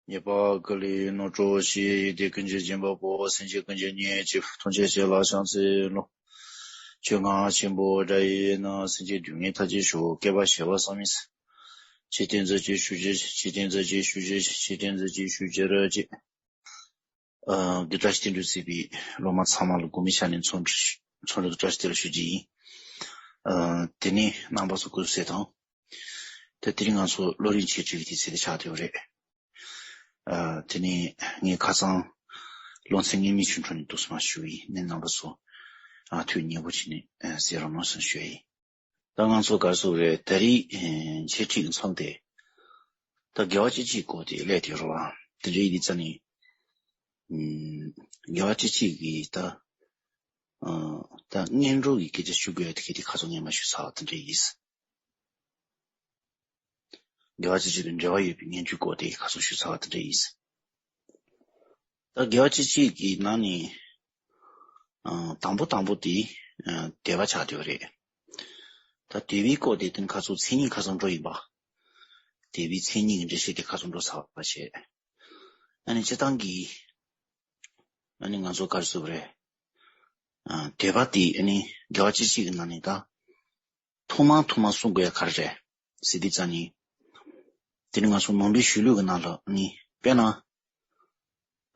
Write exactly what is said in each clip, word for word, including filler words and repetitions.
ཉེས་པ་ཀུན་ལས་ནོར་འཕྲོག་ཕྱིར། ཡིད་བདེ་ཀུན་གྱི་སྦྱིན་པ་པོ། སེམས་ཅན་ཀུན་གྱི་གཉེན་གཅིག་ཐམས་ཅད་ཞི་ལ་ཕྱག་འཚལ་ལོ། ཆོས་རྔ་ཆེན་པོ་སྒྲ་ཡིས་ནི། སེམས་ཅན་སྡུག་བསྔལ་མཐའ་ཅན་ཞི་བར་བསྐལ་པ་བྱེ་བ་བསམ་མི་ཟད། འཇིག་རྟེན་འཛིན་ཅིང་ཞུགས་གྱུར་ཅིག་འཇིག་རྟེན་འཛིན་ཅིང་ཞུགས་གྱུར་ཅིག་འཇིག་རྟེན་འཛིན་ཅིང་ཞུགས་གྱུར་ཅིག་ཨ། བདུན་ཕྲག་བསྟན་འགྲོའི་བརྩེགས་པའི་སློབ་མ་ཚང་མ་ལ་དགོངས་པའི་ཆ་ནས་འཚམས་འདྲི་འཚམས་འདྲི་དང་བཀྲ་ཤིས་བདེ་ལེགས་ཞུ་རྒྱུ་ཡིན། ཨ། དེ་ནས་རྣམ་པ་ཚོ་སྐུ་གཟུགས་གསལ་ཐང་། ད་དེ་རིང་ང་ཚོ་བློ་རིག་འཆད་ཁྲིད་ཀྱི་དུས་ཚོད་དེ་ཆགས་བསྡད་ཡོད་རེད། ཨ། དེ་ནས་ངས་ཁ་སང་སློབ་ཚན་སྔོན་མའི་ཆོས་འཕྲོ་ནས་འདུག་སེ་མར་ཞུ་ཡིན། ནས་རྣམ་པ་ཚོ་ཨ་ཐུགས་མཉེས་པོ་བྱས་ནས་ཨ་གསན་རོགས་གནང་ཟེར་ཞུ་ཡ་ཡིན། ད་ང་ཚོ་ག་རེ་ཟེར་དགོས་རེད། ད་རེས་ཨེ་འཆད་ཁྲིད་ཀྱི་མཚམས་དེ་ད་དགེ་བ་བཅུ་གཅིག་སྐོར་དེ་སླེབས་བསྡད་ཡོད་རེད་བ། དེ་འདྲ་ཡིན་དུས་ཙང་ནས་ཨམ་དགེ་བ་བཅུ་གཅིག་གི་ད་ཨ་ད་སྔོན་འགྲོ་གི་སྐད་ཆ་ཞུ་དགོས་ཡ་དེ་ག་དེ་ཁ་སང་ངས་མར་ཞུས་ཚར་བ་དེ་འདྲ་ཡིན། དགེ་བ་བཅུ་གཅིག་དང་འབྲེལ་བ་ཡོད་པའི་སྔོན་འཇུག་སྐོར་དེ་ཁ་སང་ཞུས་ཚར་བ་དེ་འདྲ་ཡིན། ད་དགེ་བ་བཅུ་གཅིག་གི་ནང་ནས་ཨ་དང་པོ་དང་པོ་དེ་ཨ་དད་པ་ཆགས་བསྡད་ཡོད་རེད། ད་དད་པའི་སྐོར་དེ་དེ་ནི་ཁ་སང་མཚན་ཉིད་ཁ་སང་འགྲོ་ཡིན་པ། དད་པའི་མཚན་ཉིད་ཀྱི་འགྲེལ་བཤད་དེ་ཁ་སང་འགྲོ་ཚར་བ་བྱས། ཨ་ནི་སྤྱིར་བཏང་གི་ཨ་ནི་ང་ཚོ་ག་རེ་ཟེར་དགོས་རེད། ཨ་དད་པ་དེ་ཨ་ནི་དགེ་བ་བཅུ་གཅིག་གི་ནང་ནས་ད་ཐོག་མ་ཐོག་མ་གསུང་དགོས་ཡ་ག་རེ་རེད་ཟེར་དུས་ཙང་ནི། དེ་ནི་ང་ཚོ་ནང་པའི་གཞུང་ལུགས་ཀྱི་ནང་ལ་ནི་དཔེར་ན།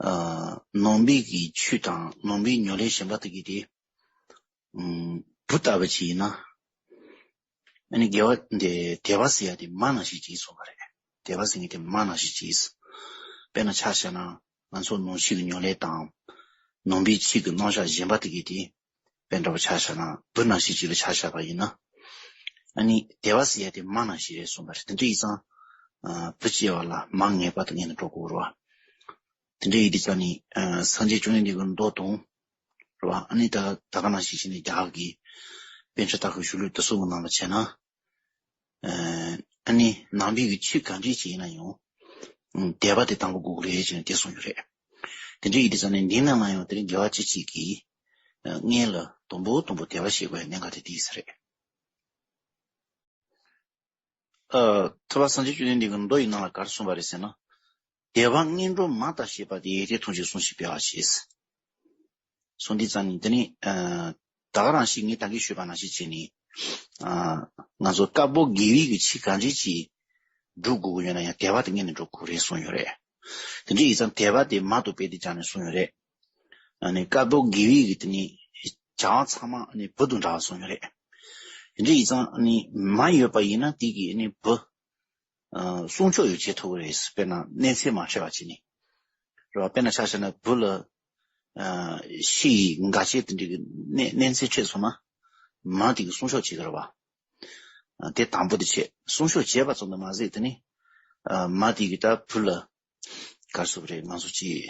ཨ་ནང་པའི་གི་ཆོས་དང་ནང་པའི་ཉམས་ལེན་གཞན་པ་དེ་གི་དེ་ཨམ་བུ་ལྟ་བུ་ཅིག་ཡིན་ན། ཨ་ནི་དགེ་བ་འདི་དད་པ་ཟེར་ཡ་དེ་མ་ནང་བཞིན་ཅིག་གསུངས་པ་རེད། དད་པ་ཟེར་མཁན་དེ་མ་ནང་བཞིན་ཅིག་དཔེར་ན་ཆ་བཞག་ན་ང་ཚོ་ནང་ཆོས་ཀྱི་ཉམས་ལེན་དང་། ནང་པའི་ཆོས་ཀྱི་རྣམ་གཞག་གཞན་པ་དེ་གི་དེ། དཔེ་འདྲ་པོ་ཆ་བཞག་ན་བུ་ནང་བཞིན་ཅིག་ལ་ཆ་བཞག་པ་ཡིན་ན། ཨ་ནི་དད་པ་ཟེར་ཡ་དེ་མ་ནང་བཞིན་རེད་གསུངས་པ་རེད། དེ་འདྲ་ཡིན་ཙང་། ཨ་བུ་སྐྱེ་བ་ལ་མ་ངེས་པར་དུ་ངེས་ནས་འགྲོ་དགོས་རེད་བ། དེ་འདྲ་ཡིན་དུས་ཙང་ནི་ཨ་སངས་རྒྱས་བཅོམ་ལྡན་འདས་ཀྱི་མདོ་དང་། རེད་བ། ཨ་ནི་ད་ད་ག་ནང་བཞིན་བྱས་ནས་རྒྱ་གར་གྱི་པཎ་ཆེན་ལྟ་བུའི་གཞུང་ལུགས་དེ་ཚོ་གི་ནང་ལ་བྱས་ན། ཨ་ནི་ནང་པའི་གི་ཆོས་གང་འདྲ་ཅིག་ཡིན་ན་ཡང་། ཨ་དད་པ་དེ་དང་པོ་དགོས་ཀྱི་རེད་ཅེས་ནས་དེ་གསུངས་ཡོད་རེད། དེ་འདྲ་ཡིན་དུས་ཙང་ནས་འདིའི་ནང་ལ་ཡང་དེ་རིང་དགེ་བ་བཅུ་གཅིག་གི་སྔོན་ལ་དང་པོ་དང་པོ་དད་པ་བྱེད་དགོས་པའི་གནད་འགག་དེ་འདི་ཡིན་ས་རེད། ཨ་ཐུབ་པ་སངས་རྒྱས་བཅོམ་ལྡན་འདས་ཀྱི་མདོ་ཡི་ནང་ལ་ག་རེ་གསུངས་པ་རེད་ཟེར་ན། དད་པ་སྔོན་འགྲོ་མ་དག་བྱེད་པ་དེ་ཡོན་ཏན་ཐམས་ཅད་བསྲུང་ཞིང་སྤེལ་བར་བྱེད། གསུངས་དུས་ཙང་ནི་དེ་ནི་ཨ་ད་ག་རང་བཞིན་ངས་ད་གིན་ཞུས་པ་ནང་བཞིན་བྱས་ནས། ཨ་ང་ཚོ་དཀར་པོ་དགེ་བའི་གི་ཆོས་གང་ཅི་ཅིག་སྒྲུབ་དགོས་ཀྱི་ཡོད་ན་ཡང་དད་པ་དེ་སྔོན་ནས་འགྲོ་དགོས་རེད་གསུངས་ཡོད་རེད། དེ་འདྲ་ཡིན་ཙང་དད་པ་དེ་མ་གཏོགས་པའི་དེ་ཅང་ནས་གསུངས་ཡོད་རེད། ཨ་ནི་དཀར་པོ་དགེ་བའི་གི་དེ་ནི་བྱ་བ་ཚང་མ་ཨ་ནི་བུ་དང་འདྲ་བ་གསུངས་ཡོད་རེད། དེ་འདྲ་ཡིན་ཙང་ཨ་ནི་མ་ཡོད་པ་ཡིན་ན་དེ་གི་ཨ་ནི་བུ། ཨ་སྲུང་སྐྱོབ་ཡོད་བྱེད་ཐུབ་ཀྱི་རེད། དཔེར་ན་གནོད་འཚེ་མ་འཕྲད་པ་བྱས་ནས། རེད་བ། དཔེར་ན་ཆ་བཞག་ན་བུ་ལ་ཨ་ཤི་ཡི་འགལ་རྐྱེན་དེ་འདྲའི་གི་གནོད་གནོད་འཚེ་འཕྲད་སོང་ན་མ་དེ་གི་སྲུང་སྐྱོབ་བྱེད་ཀྱི་རེད་བ། ཨ་དེ་དང་པོ་དེ་བྱས། སྲུང་སྐྱོབ་བྱས་པ་ཙམ་དུ་མ་ཟད་དེ་ནི་ཨ་མ་དེ་གི་ད་བུ་ལ་ག་རེ་ཟེར་དགོས་རེད། ང་ཚོ་ཅིག་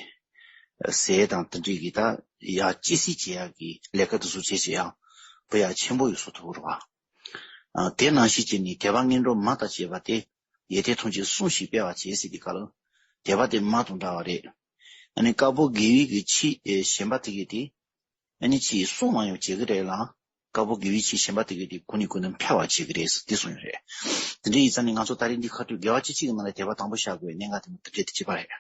ཟས་དང་དེ་འདྲའི་གི་ད་ཡ་གཅེས་སྲིད་བྱེད་ཡག་གི་ལས་ཀ་དེ་ཚོ་བྱེད་བྱེད་ཡག་བུ་ཡག་ཆེན་པོ་ཡོད་བཟོ་ཐུབ་ཀྱི་རེད་བ། ཨ་དེ་ནང་བཞིན་བྱས་ནས་དད་པ་སྔོན་འགྲོ་མ་དག་བྱེད་པ་དེ། ཡོན་ཏན་ཐམས་ཅད་བསྲུང་ཞིང་སྤེལ་བར་བྱེད་ཟེར་དུས་སྐབས་ལ། དད་པ་དེ་མ་དང་འདྲ་བ་རེད། ཨ་ནི་དཀར་པོ་དགེ་བའི་གི་ཆོས་ཨེ་གཞན་པ་དེ་གས་དེ། ཨ་ནི་ཆོས་བསྲུང་བ་ཡང་བྱེད་ཀྱི་རེད་ལ། དཀར་པོ་དགེ་བའི་ཆོས་གཞན་པ་དེ་གས་དེ་གོང་ནས་གོང་དུ་འཕེལ་བར་བྱེད་ཀྱི་རེད་ཟེར་དེ་གསུངས་ཡོད་རེད། དེ་འདྲ་ཡིན་ཙང་ནི་ང་ཚོ་ད་རེས་འདི་ཁ་ཐུག་དགེ་བ་བཅུ་གཅིག་གི་ནང་ལ་དད་པ་དང་པོ་བཞག་དགོས་པའི་གནད་འགག་དེ་མོ་དེ་འདྲ་དེ་གཅིག་པ་རེད།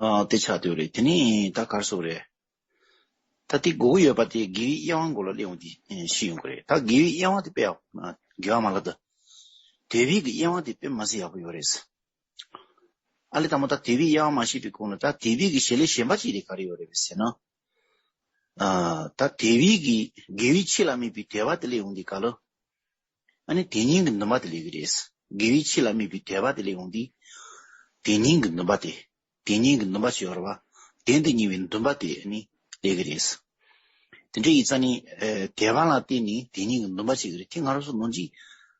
ཨ་དེ་ཆགས་བསྡད་ཡོད་རེད། དེ་ནས་ད་ག་རེ་ཟེར་དགོས་རེད། ད་དེ་དགོས་ཀྱི་ཡོད་པ་དེ་དགེ་བའི་དབྱེ་བ་མགོ་ལ་སླེབས་འོང་དེ་ཤེས་ཡོང་གི་རེད། ད་དགེ་བའི་དབྱེ་བ་དེ་དཔེ་ཡག་དགེ་བ་མ་ལབ་ད། དད་པའི་གི་དབྱེ་བ་དེ་དཔེ་མ་སྲིད་ཡག་པོ་ཡོད་རེད། ཨ་ལས་དང་པོ་ད་དད་པའི་དབྱེ་བ་མ་ཤེས་པའི་གོང་ལ་ད་དད་པའི་གི་བྱེད་ལས་གཞན་པ་ཅིག་དེ་ག་རེ་ཡོད་རེད་ཟེར་ན། ཨ་ད་དད་པའི་གི་དགེ་བའི་ཆོས་ལ་དམིགས་པའི་དད་པ་དེ་སླེབས་འོང་དེ་ག་ལ། ཨ་ནི་དེ་ཉིད་ཀྱི་འདུན་པ་དེ་སླེབས་ཀྱི་རེད། དགེ་བའི་ཆོས་ལ་དམིགས་པའི་དད་པ་དེ་སླེབས་འོང་དུས། དེ་ཉིད་ཀྱི་འདུན་པ་དེ། དེ་ཉིད་ཀྱི་འདུན་པ་ཞིག་ཡོད་རེད་བ། དེ་འདི་ཉིད་པའི་འདུན་པ་དེ་ནི་སླེབས་ཀྱི་རེད། དེ་འདྲ་ཡིན་ཙང་ནི་ཨེ་དད་པ་ལ་བརྟེན་ནས་དེ་ཉིད་ཀྱི་འདུན་པ་སྐྱེ་གི་རེད། དེ་ང་རང་ཚོ་ནང་ཆོས་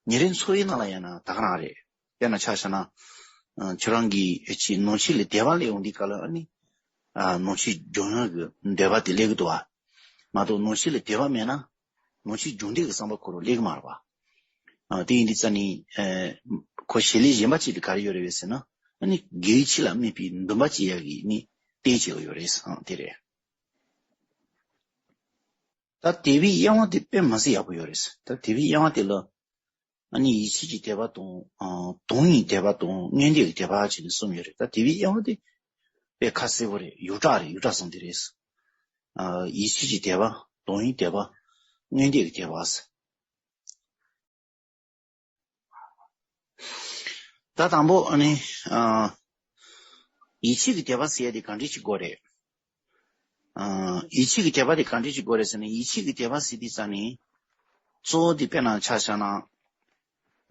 ཉིན་རེའི་འཚོ་བའི་ནང་ལ་ཡང་ན་ད་ག་རང་རེད། དཔེར་ན་ཆ་བཞག་ན། ཨ་ཁྱོད་རང་གི་ཨེ་ཅི་ནང་ཆོས་ལ་དད་པ་སླེབས་འོང་དུས་སྐབས་ལ་ཨ་ནི། ཨ་ནང་ཆོས་སྦྱོང་ཡག་གི་འདོད་པ་དེ་སླེབས་ཀྱི་འདུག་བ། མ་གཏོགས་ནང་ཆོས་ལ་དད་པ་མེད་ན། ནང་ཆོས་སྦྱོང་འདོད་ཀྱི་བསམ་པ་ཁོ་རང་སླེབས་ཀྱི་མ་རེད་བ། ཨ་དེ་ཡིན་དུས་ཙང་ནི་ཨེ་ཁོ་བྱེད་ལས་གཞན་པ་ཅིག་ཏུ་ག་རེ་ཡོད་རེད་བས་ཟེར་ན། ཨ་ནི་དགེ་བའི་ཆོས་ལ་དམིགས་པའི་འདུན་པ་སྐྱེ་ཡག་གི་ནི་རྟེན་བྱེད་ཀྱི་ཡོད་རེད་ཨང་དེ་རེད། ད་དད་པའི་དབྱེ་བ་དེ་དཔེ་མ་སྲིད་ཡག་པོ་ཡོད་རེད། ད་དད་པའི་དབྱེ་བ་དེ་ལ། ཨ་ནི་ཡིད་ཆེས་ཀྱི་དད་པ་དང་། ཨ། དོན་ཡི་དད་པ་དང་། མངོན་འདོད་ཀྱི་དད་པ་བྱས་ནས་གསུམ་ཡོད་རེད། ད་དེ་བའི་དབྱེ་བ་དེ་དཔེ་ཁ་གསལ་པོ་རེད། ཡོངས་གྲགས་རེད། ཡོངས་གྲགས་སམ་དེ་རེད། ཨ། ཡིད་ཆེས་ཀྱི་དད་པ། དོན་ཡི་དད་པ། མངོན་འདོད་ཀྱི་དད་པ། ད་དང་པོ་ཨ་ནི། ཨ། ཡིད་ཆེས་ཀྱི་དད་པ་ཟེར་ཡ་དེ་ག་འདྲ་ཞིག་དགོས་རེད། ཨ། ཡིད་ཆེས་ཀྱི་དད་པ་དེ་ག་འདྲ་ཞིག་དགོས་རེད་ཟེར་ན། ཡིད་ཆེས་ཀྱི་དད་པ་ཟེར་དུས་ཙ་ནི། གཙོ་བོ་དེ་དཔེར་ན་ཆ་བཞག་ན།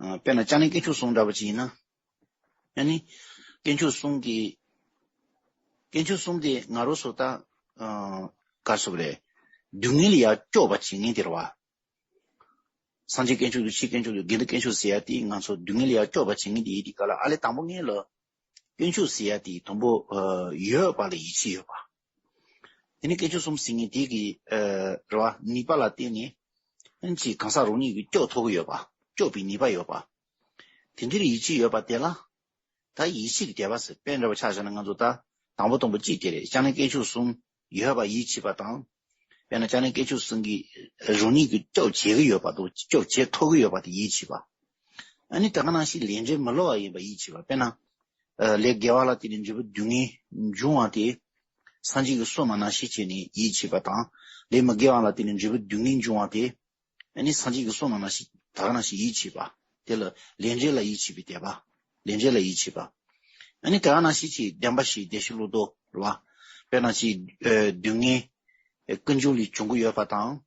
ཨ། དཔེར་ན་བྱང་སྣང་དཀོན་མཆོག་གསུམ་འདྲ་པོ་ཅིག་ཡིན་ན། ཨ་ནི། དཀོན་མཆོག་གསུམ་གྱི། དཀོན་མཆོག་གསུམ་དེ་ང་རང་ཚོ་ད། ཨ། ག་རེ་ཟེར་དགོས་རེད། སྡུག་བསྔལ་ལ་ཡར་སྐྱོབ་པ་བྱེད་མཁན་དེ་རེད་བ། སངས་རྒྱས་དཀོན་མཆོག་ཏུ། ཆོས་དཀོན་མཆོག་ཏུ། དགེ་འདུན་དཀོན་མཆོག་ཟེར་ཡ་དེ་ང་ཚོ་སྡུག་བསྔལ་ལ་ཡར་སྐྱོབ་པ་བྱེད་མཁན་དེ་ཡིན་དུས་སྐབས་ལ། ཨ་ལས་དང་པོ་ངེད་ལ་དཀོན་མཆོག་ཟེར་ཡ་དེ་དང་པོ། ཨ། ཡོད་པ་ལ་ཡིད་ཆེས་ཡོད་པ། དེ་ནས་དཀོན་མཆོག་གསུམ་ཟེར་མཁན་དེ་གི། ཨ། རེད་བ། ནུས་པ་ལ་བརྟེན་ནས། ཨ་ནི་ཅིག་གང་ཟག་རང་ཉིད་ཀྱིས་སྐྱོབ་ཐུབ་ཀྱི་ཡོད་པ། སྐྱོབ་པའི་ནུས་པ་ཡོད་པ། དེ་འདྲའི་ཡིད་ཆེས་ཡོད་པ་དེ་ལ། ད་ཡིད་ཆེས་ཀྱི་དད་པ་ཟེར། དཔེ་འདྲ་པོ་ཆ་བཞག་ན་ང་ཚོ་ད་དང་པོ་དང་པོ་གཅིག་དེ་རེད། བྱང་སྣང་དཀོན་མཆོག་གསུམ་ཡོད་པ་ཡིད་ཆེས་པ་དང་། དཔེར་ན་བྱང་སྣང་དཀོན་མཆོག་གསུམ་གྱིས་རང་ཉིད་ཀྱིས་སྐྱོབ་བྱེད་ཀྱི་ཡོད་པ་དང་། སྐྱོབ་བྱེད་ཐུབ་ཀྱི་ཡོད་པ་དེ་ཡིད་ཆེས་པ། ཨ་ནི་ད་ག་ནང་བཞིན་ལས་འབྲས་མི་སླུ་བ་ཡིན་པ་ཡིད་ཆེས་པ། དཔེར་ན། ཨ། ལས་དགེ་བ་ལ་བརྟེན་ནས་འབྲས་བུ་སྡུག་བསྔལ་འབྱུང་བ་དེ། སངས་རྒྱས་ཀྱིས་གསུངས་པ་ནང་བཞིན་བྱས་ནས་ཡིད་ཆེས་པ་དང་། ལས་མི་དགེ་བ་ལ་བརྟེན་ནས་འབྲས་བུ་སྡུག་བསྔལ་འབྱུང་བ་དེ། ཨ་ནི་སངས་རྒྱས་ཀྱིས་གསུངས་པ་ནང་བཞིན། ད་ག་ནང་བཞིན་ཡིད་ཆེས་པ། དེ་ལ་ལས་འབྲས་ལ་ཡིད་ཆེས་པའི་དད་པ། ལས་འབྲས་ལ་ཡིད་ཆེས་པ། ཨ་ནི་ད་ག་ནང་བཞིན་ཅིག་བདེན་པ་བཞི། བདེ་གཤེགས་བློ་ལྡོག་རེད་བ། དཔེར་ན་ཅིག་ཨ། སྡུག་བསྔལ་ཀུན་འབྱུང་ལས་བྱུང་གི་ཡོད་པ་དང་།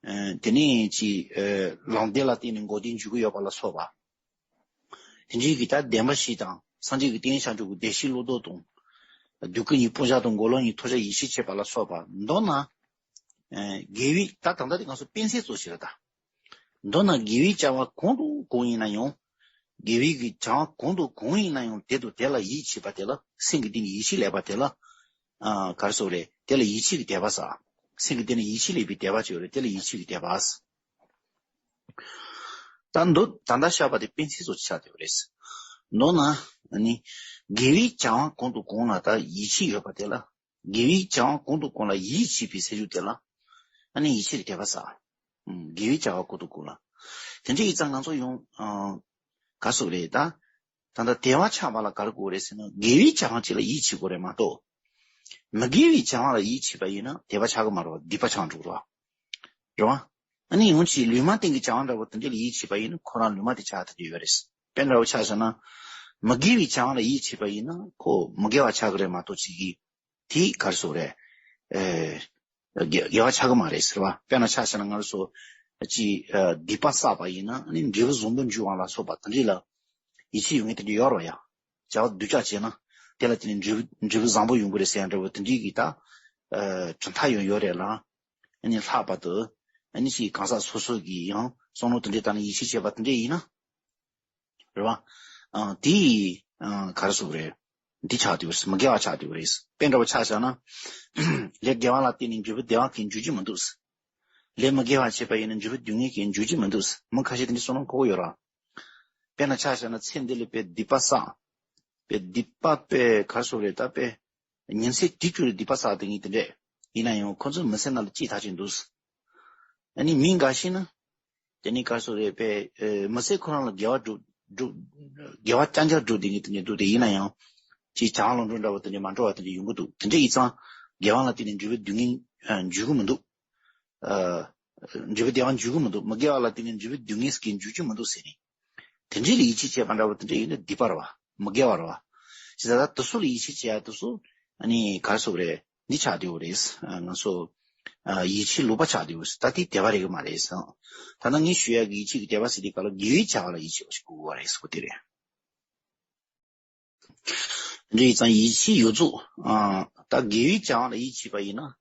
ཨ། དེ་ནས་ཅིག་ཨ། ལམ་བདེ་ལ་བརྟེན་ནས་འགོག་བདེན་འཇུག་གི་ཡོད་པ་ལ་སོགས་པ། དེ་འདྲའི་གི་ད་བདེན་པ་བཞི་དང་། སངས་རྒྱས་ཀྱི་བསྟན་བྱང་ཆུབ་ཀྱི་བདེ་གཤེགས་བློ་ལྡོག་དང་། སྡུག་ཀུན་གྱི་སྤོང་བྱ་དང་། འགོག་ལམ་གྱི་ཐོབ་བྱ་ཡིད་ཆེས་བྱེད་པ་ལ་སོགས་པ། མདོར་ན། ཨ། དགེ་བའི། ད་ད་ལྟ་དེ་ང་ཚོ་དཔེ་མཚོན་ཙམ་ཞིག་རེད་ད། མདོར་ན་དགེ་བའི་བྱ་བ་གང་དང་གང་ཡིན་ན་ཡང་། དགེ་བའི་གི་བྱ་བ་གང་དང་གང་ཡིན་ན་ཡང་། དེ་དང་དེ་ལ་ཡིད་ཆེས་པ་དེ་ལ། སེམས་ཀྱི་གཏིང་ནས་ཡིད་ཆེས་སླེབས་པ་དེ་ལ། ཨ། ག་རེ་ཟེར་དགོས་རེད། དེ་ལ་ཡིད་ཆེས་ཀྱི་དད་པ་ཟེར། སེམས་ཀྱི་གཏིང་ནས་ཡིད་ཆེས་སླེབས་པའི་དད་པ་ཅིག་ཡོད་རེད། དེ་ལ་ཡིད་ཆེས་ཀྱི་དད་པ་ཟེར། ད་མདོ་ད་ལྟ་བཤད་པ་དེ་དཔེ་མཚོན་ཙམ་ཆགས་བསྡད་པ་རེད། མདོར་ན་ནི། དགེ་བའི་བྱ་བ་གང་དང་གང་ལ་ད་ཡིད་ཆེས་ཡོད་པ་དེ་ལ། དགེ་བའི་བྱ་བ་གང་དང་གང་ལ་ཡིད་ཆེས་པའི་ཟེར་རྒྱུ་དེ་ལ། ཨ་ནི་ཡིད་ཆེས་ཀྱི་དད་པ་ཟེར། ཨུམ། དགེ་བའི་བྱ་བ་གང་དང་གང་ལ། དེ་འདྲ་ཡིན་ཙང་ང་ཚོ་ཡང་། ཨ། ག་རེ་ཟེར་དགོས་རེད་ད། ད་ལྟ་དད་པ་ཆགས་པ་ལ་ག་རེ་དགོས་རེད་ཟེར་ན། དགེ་བའི་བྱ་བ་ཅིག་ལ་ཡིད་ཆེས་དགོས་རེད་མ་གཏོགས། མི་དགེ་བའི་བྱ་བ་ལ་ཡིད་ཆེས་པ་ཡིན་ན་དད་པ་ཆགས་ཀྱི་མ་རེད་བ། སྡིག་པ་ཆགས་འགྲོ་གི་རེད་བ། རེད་བ། ཨ་ནི་ཡང་ཅིག་ལུས་མ་བསྟན་གྱི་བྱ་བ་འདྲ་པོ་དེ་འདྲ་ལ་ཡིད་ཆེས་པ་ཡིན་ན་ཁོ་རང་ལུས་མ་བསྟན་ཆགས་ཐུབ་ཀྱི་ཡོད་རེད། དཔེ་འདྲ་པོ་ཆ་བཞག་ན། མི་དགེ་བའི་བྱ་བ་ལ་ཡིད་ཆེས་པ་ཡིན་ན་ཁོ་མི་དགེ་བ་ཆགས་ཀྱི་རེད་མ་གཏོགས་ཅིག་གི། དེ་ག་རེ་ཟེར་དགོས་རེད། ཨེ། དགེ་དགེ་བ་ཆགས་ཀྱི་མ་རེད་ཟེར་བ། དཔེར་ན་ཆ་བཞག་ན་ང་རང་ཚོ་ཅིག་ཨ། སྡིག་པ་བསགས་པ་ཡིན་ན་ཨ་ནི་འབྲས་བུ་བཟང་པོ་འབྱུང་བ་ལ་སོགས་པ་དེ་འདྲ་ལ་ཡིད་ཆེས་ཡོད་མཁན་དེ་འདྲ་ཡོད་རེད་བ་ཡ། བྱ་བ་སྡུག་ཅག་བྱས་ན་དེ་ལ་བརྟེན་ནས་འབྲས་བུ་འབྲས་བུ་བཟང་པོ་ཡོང་གི་རེད་ཟེར་ཡ་འདྲ་པོ་དེ་འདྲའི་གི་ད། ཨ། གྲུབ་མཐའ་ཡང་ཡོད་རེད་ལ། ཨ་ནི་ལྷག་པར་དུ་ཨ་ནི་ཅིག་གང་ཟག་སོ་སོ་གིས་ཡང་བསམ་བློ་དེ་འདྲའི་སྟེང་ནས་ཡིད་ཆེས་བྱས་པ་དེ་འདྲ་ཡིན་ན། རེད་བ། ཨ། དེ་ཡིས། ཨ། ག་རེ་ཟེར་དགོས་རེད། འདི་ཆགས་བསྡད་ཡོད་རེད། མི་དགེ་བ་ཆགས་བསྡད་ཡོད་རེད། དཔེ་འདྲ་པོ་ཆ་བཞག་ན། ལས་དགེ་བ་ལ་བརྟེན་ནས་འབྲས་བུ་བདེ་བ་གང་ཡང་འཇུག་རྒྱུ་མི་འདུག། ལས་མི་དགེ་བ་བྱས་པ་ཡིན་ན་འབྲས་བུ་སྡུག་བསྔལ་གང་ཡང་འཇུག་རྒྱུ་མི་འདུག། མི་ཁ་ཤས་དེ་འདྲའི་བསམ་བློ་འཁོར་གྱི་ཡོད་རེད། དཔེར་ན་ཆ་བཞག་ན་ཚེ་འདི་ལ་དཔེ་སྡིག་པ་བསགས། དཔེ་སྡིག་པ་དཔེ་ག་རེ་ཟེར་དགོས་རེད། ད་དཔེ་ཉིན་མཚན་དུས་གཅིག་ལ་སྡིག་པ་བསགས་བསྡད་མཁན་དེ་འདྲས། ཡིན་ན་ཡང་ཁོ་ཚོ་མི་ཚེ་ནང་ལ་ཅི་ཐག་ཆོད་འདུག། ཨ་ནི་མི་འགའ་ཞིག་ནི། དེ་ནི་ག་རེ་ཟེར་དགོས་རེད། དཔེ་ཨ། མི་ཚེ་ཁོ་རང་ལ་དགེ་བ་སྒྲུབ་སྒྲུབ། དགེ་བ་རྐྱང་རྐྱང་སྒྲུབ་བསྡད་མཁན་དེ་འདྲས་འདུག། དེ་ཡིན་ན་ཡང་། ཅིག་བྱ་བ་ལམ་འགྲོ་འདྲ་པོ་དེ་འདྲས་མ་འགྲོ་བ་དེ་འདྲས་ཡོང་གི་འདུག། དེ་འདྲས་ཡིན་ཙང་། དགེ་བ་ལ་བརྟེན་ནས་འབྲས་བུ་སྡུག་བསྔལ་ཨ། འཇུག་གི་མི་འདུག། ཨ། འབྲས་བུ་བདེ་བ་འཇུག་གི་མི་འདུག། མི་དགེ་བ་ལ་བརྟེན་ནས་འབྲས་བུ་སྡུག་བསྔལ་གང་ཡང་འཇུག་རྒྱུ་མི་འདུག་ཟེར་ནས། དེ་འདྲའི་ལ་ཡིད་ཆེས་བྱས་པ་འདྲ་པོ་དེ་འདྲ་ཡིན་ན་སྡིག་པ་རེད་བ། མི་དགེ་བ་རེད་བ། བྱས་ཙང་ད་དེ་ཚོ་ལ་ཡིད་ཆེས་བྱེད་ཡ་དེ་ཚོ་ཨ་ནི་ག་རེ་ཟེར་དགོས་རེད། འདི་ཆགས་བསྡད་ཡོད་རེད། ཨ། ང་ཚོ་ཨ། ཡིད་ཆེས་ལོག་པ་ཆགས་བསྡད་ཡོད་རེད། ད་དེ་དད་པ་རེད་གི་མ་རེད་ཟེར། ད་ལྟ་ངས་ཞུ་ཡ་གི་ཡིད་ཆེས་ཀྱི་དད་པ་ཟེར་དུས་སྐབས་ལ་དགེ་བའི་བྱ་བ་ལ་ཡིད་ཆེས་པ་ཞིག་དགོས་ཀྱི་རེད་ཟེར་བ་དེ་རེད། དེ་འདྲ་ཡིན་ཙང་ཡིད་ཆེས་ཡོངས་རྫོགས། ཨ། ད་དགེ་བའི་བྱ་བ་ལ་ཡིད་ཆེས་པ་ཡིན་ན།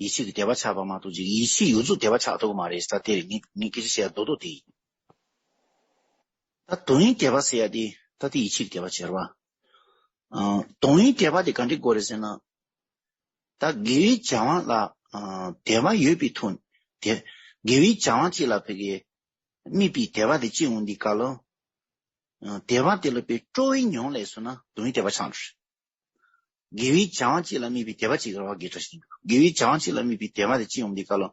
ཡིད་ཆེས་ཀྱི་དད་པ་ཆགས་པ་མ་གཏོགས་ཅིག་ཡིད་ཆེས་ཡོངས་རྫོགས་དད་པ་ཆགས་ཐུབ་ཀྱི་མ་རེད། ད་དེ་རེད། ངས་ངས་སྐད་ཆ་བཤད་ཡ་རྡོག་རྡོག་དེ་ཡིན། ད་དོན་ཡོད་དད་པ་ཟེར་ཡ་དེ་ད་དེ་ཡིད་ཆེས་ཀྱི་དད་པ་བྱེད་རེད་བ། ཨ། དོན་ཡོད་དད་པ་དེ་ག་འདྲ་དགོས་རེད་ཟེར་ན། ད་དགེ་བའི་བྱ་བ་ལ། ཨ། དད་པ་ཡོད་པའི་ཐོག་དེ། དགེ་བའི་བྱ་བ་ཅིག་ལ་ཕ་གི་དམིགས་པའི་དད་པ་དེ་སྐྱེ་འོང་དུས་སྐབས་ལ། ཨ། དད་པ་དེ་ལ་དཔེ་སྤྲོ་བའི་ཉམས་སླེབས་སོང་ན་དོན་ཡོད་དད་པ་ཆགས་འགྲོ། དགེ་བའི་བྱ་བ་ཅིག་ལ་དམིགས་པའི་དད་པ་ཅིག་རེད་བ། དགེ་ཕྲ་ཞིག་འདུག། དགེ་བའི་བྱ་བ་ཅིག་ལ་དམིགས་པའི་དད་པ་དེ་སྐྱེ་འོང་དུས་སྐབས་ལ།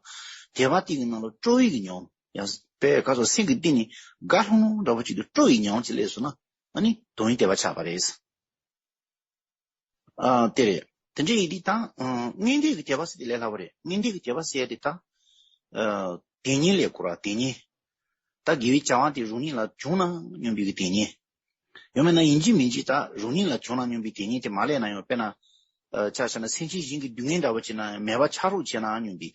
དད་པ་དེ་གི་ནང་ལ་སྤྲོ་བའི་གི་ཉམས། ཡང་དཔེ་ག་སོ་སེམས་ཀྱི་གཏིང་ནས་དགའ་ལྷང་ལྷང་འདྲ་པོ་ཅིག་ཏུ་སྤྲོ་བའི་ཉམས་ཅིག་སླེབས་སོང་ན་ཨ་ནི་དོན་ཡོད་དད་པ་ཆགས་པ་རེད། ཨ་དེ་རེད། དེ་འདྲ་ཡིན་དུས་ད་ཨ་མངོན་འདོད་ཀྱི་དད་པ་ཟེར་དེ་ལས་སླ་པོ་རེད། མངོན་འདོད་ཀྱི་དད་པ་ཟེར་ཡ་དེ་ད་ཨ་དེ་ཉིད་ལས་གོ་ར་དེ་ཉིད། ད་དགེ་བའི་བྱ་བ་དེ་རང་ཉིད་ལ་བྱུང་ན་སྙམ་པའི་གི་དེ་ཉིད། ཡང་མིན་ན་ཡིན་གཅིག་མིན་གཅིག་ད་རང་ཉིད་ལ་བྱུང་ན་སྙམ་པའི་དེ་ཉིད་དེ་མ་སླེབས་ན་ཡང་དཔེར་ན་ཨ་ཆ་བཞག་ན་སེམས་ཅན་གཞན་གྱི་སྡུག་བསྔལ་འདྲ་བོ་བྱས་ན་མེད་པ་ཆགས་རོགས་བྱས་ན་སྙམ་པའི་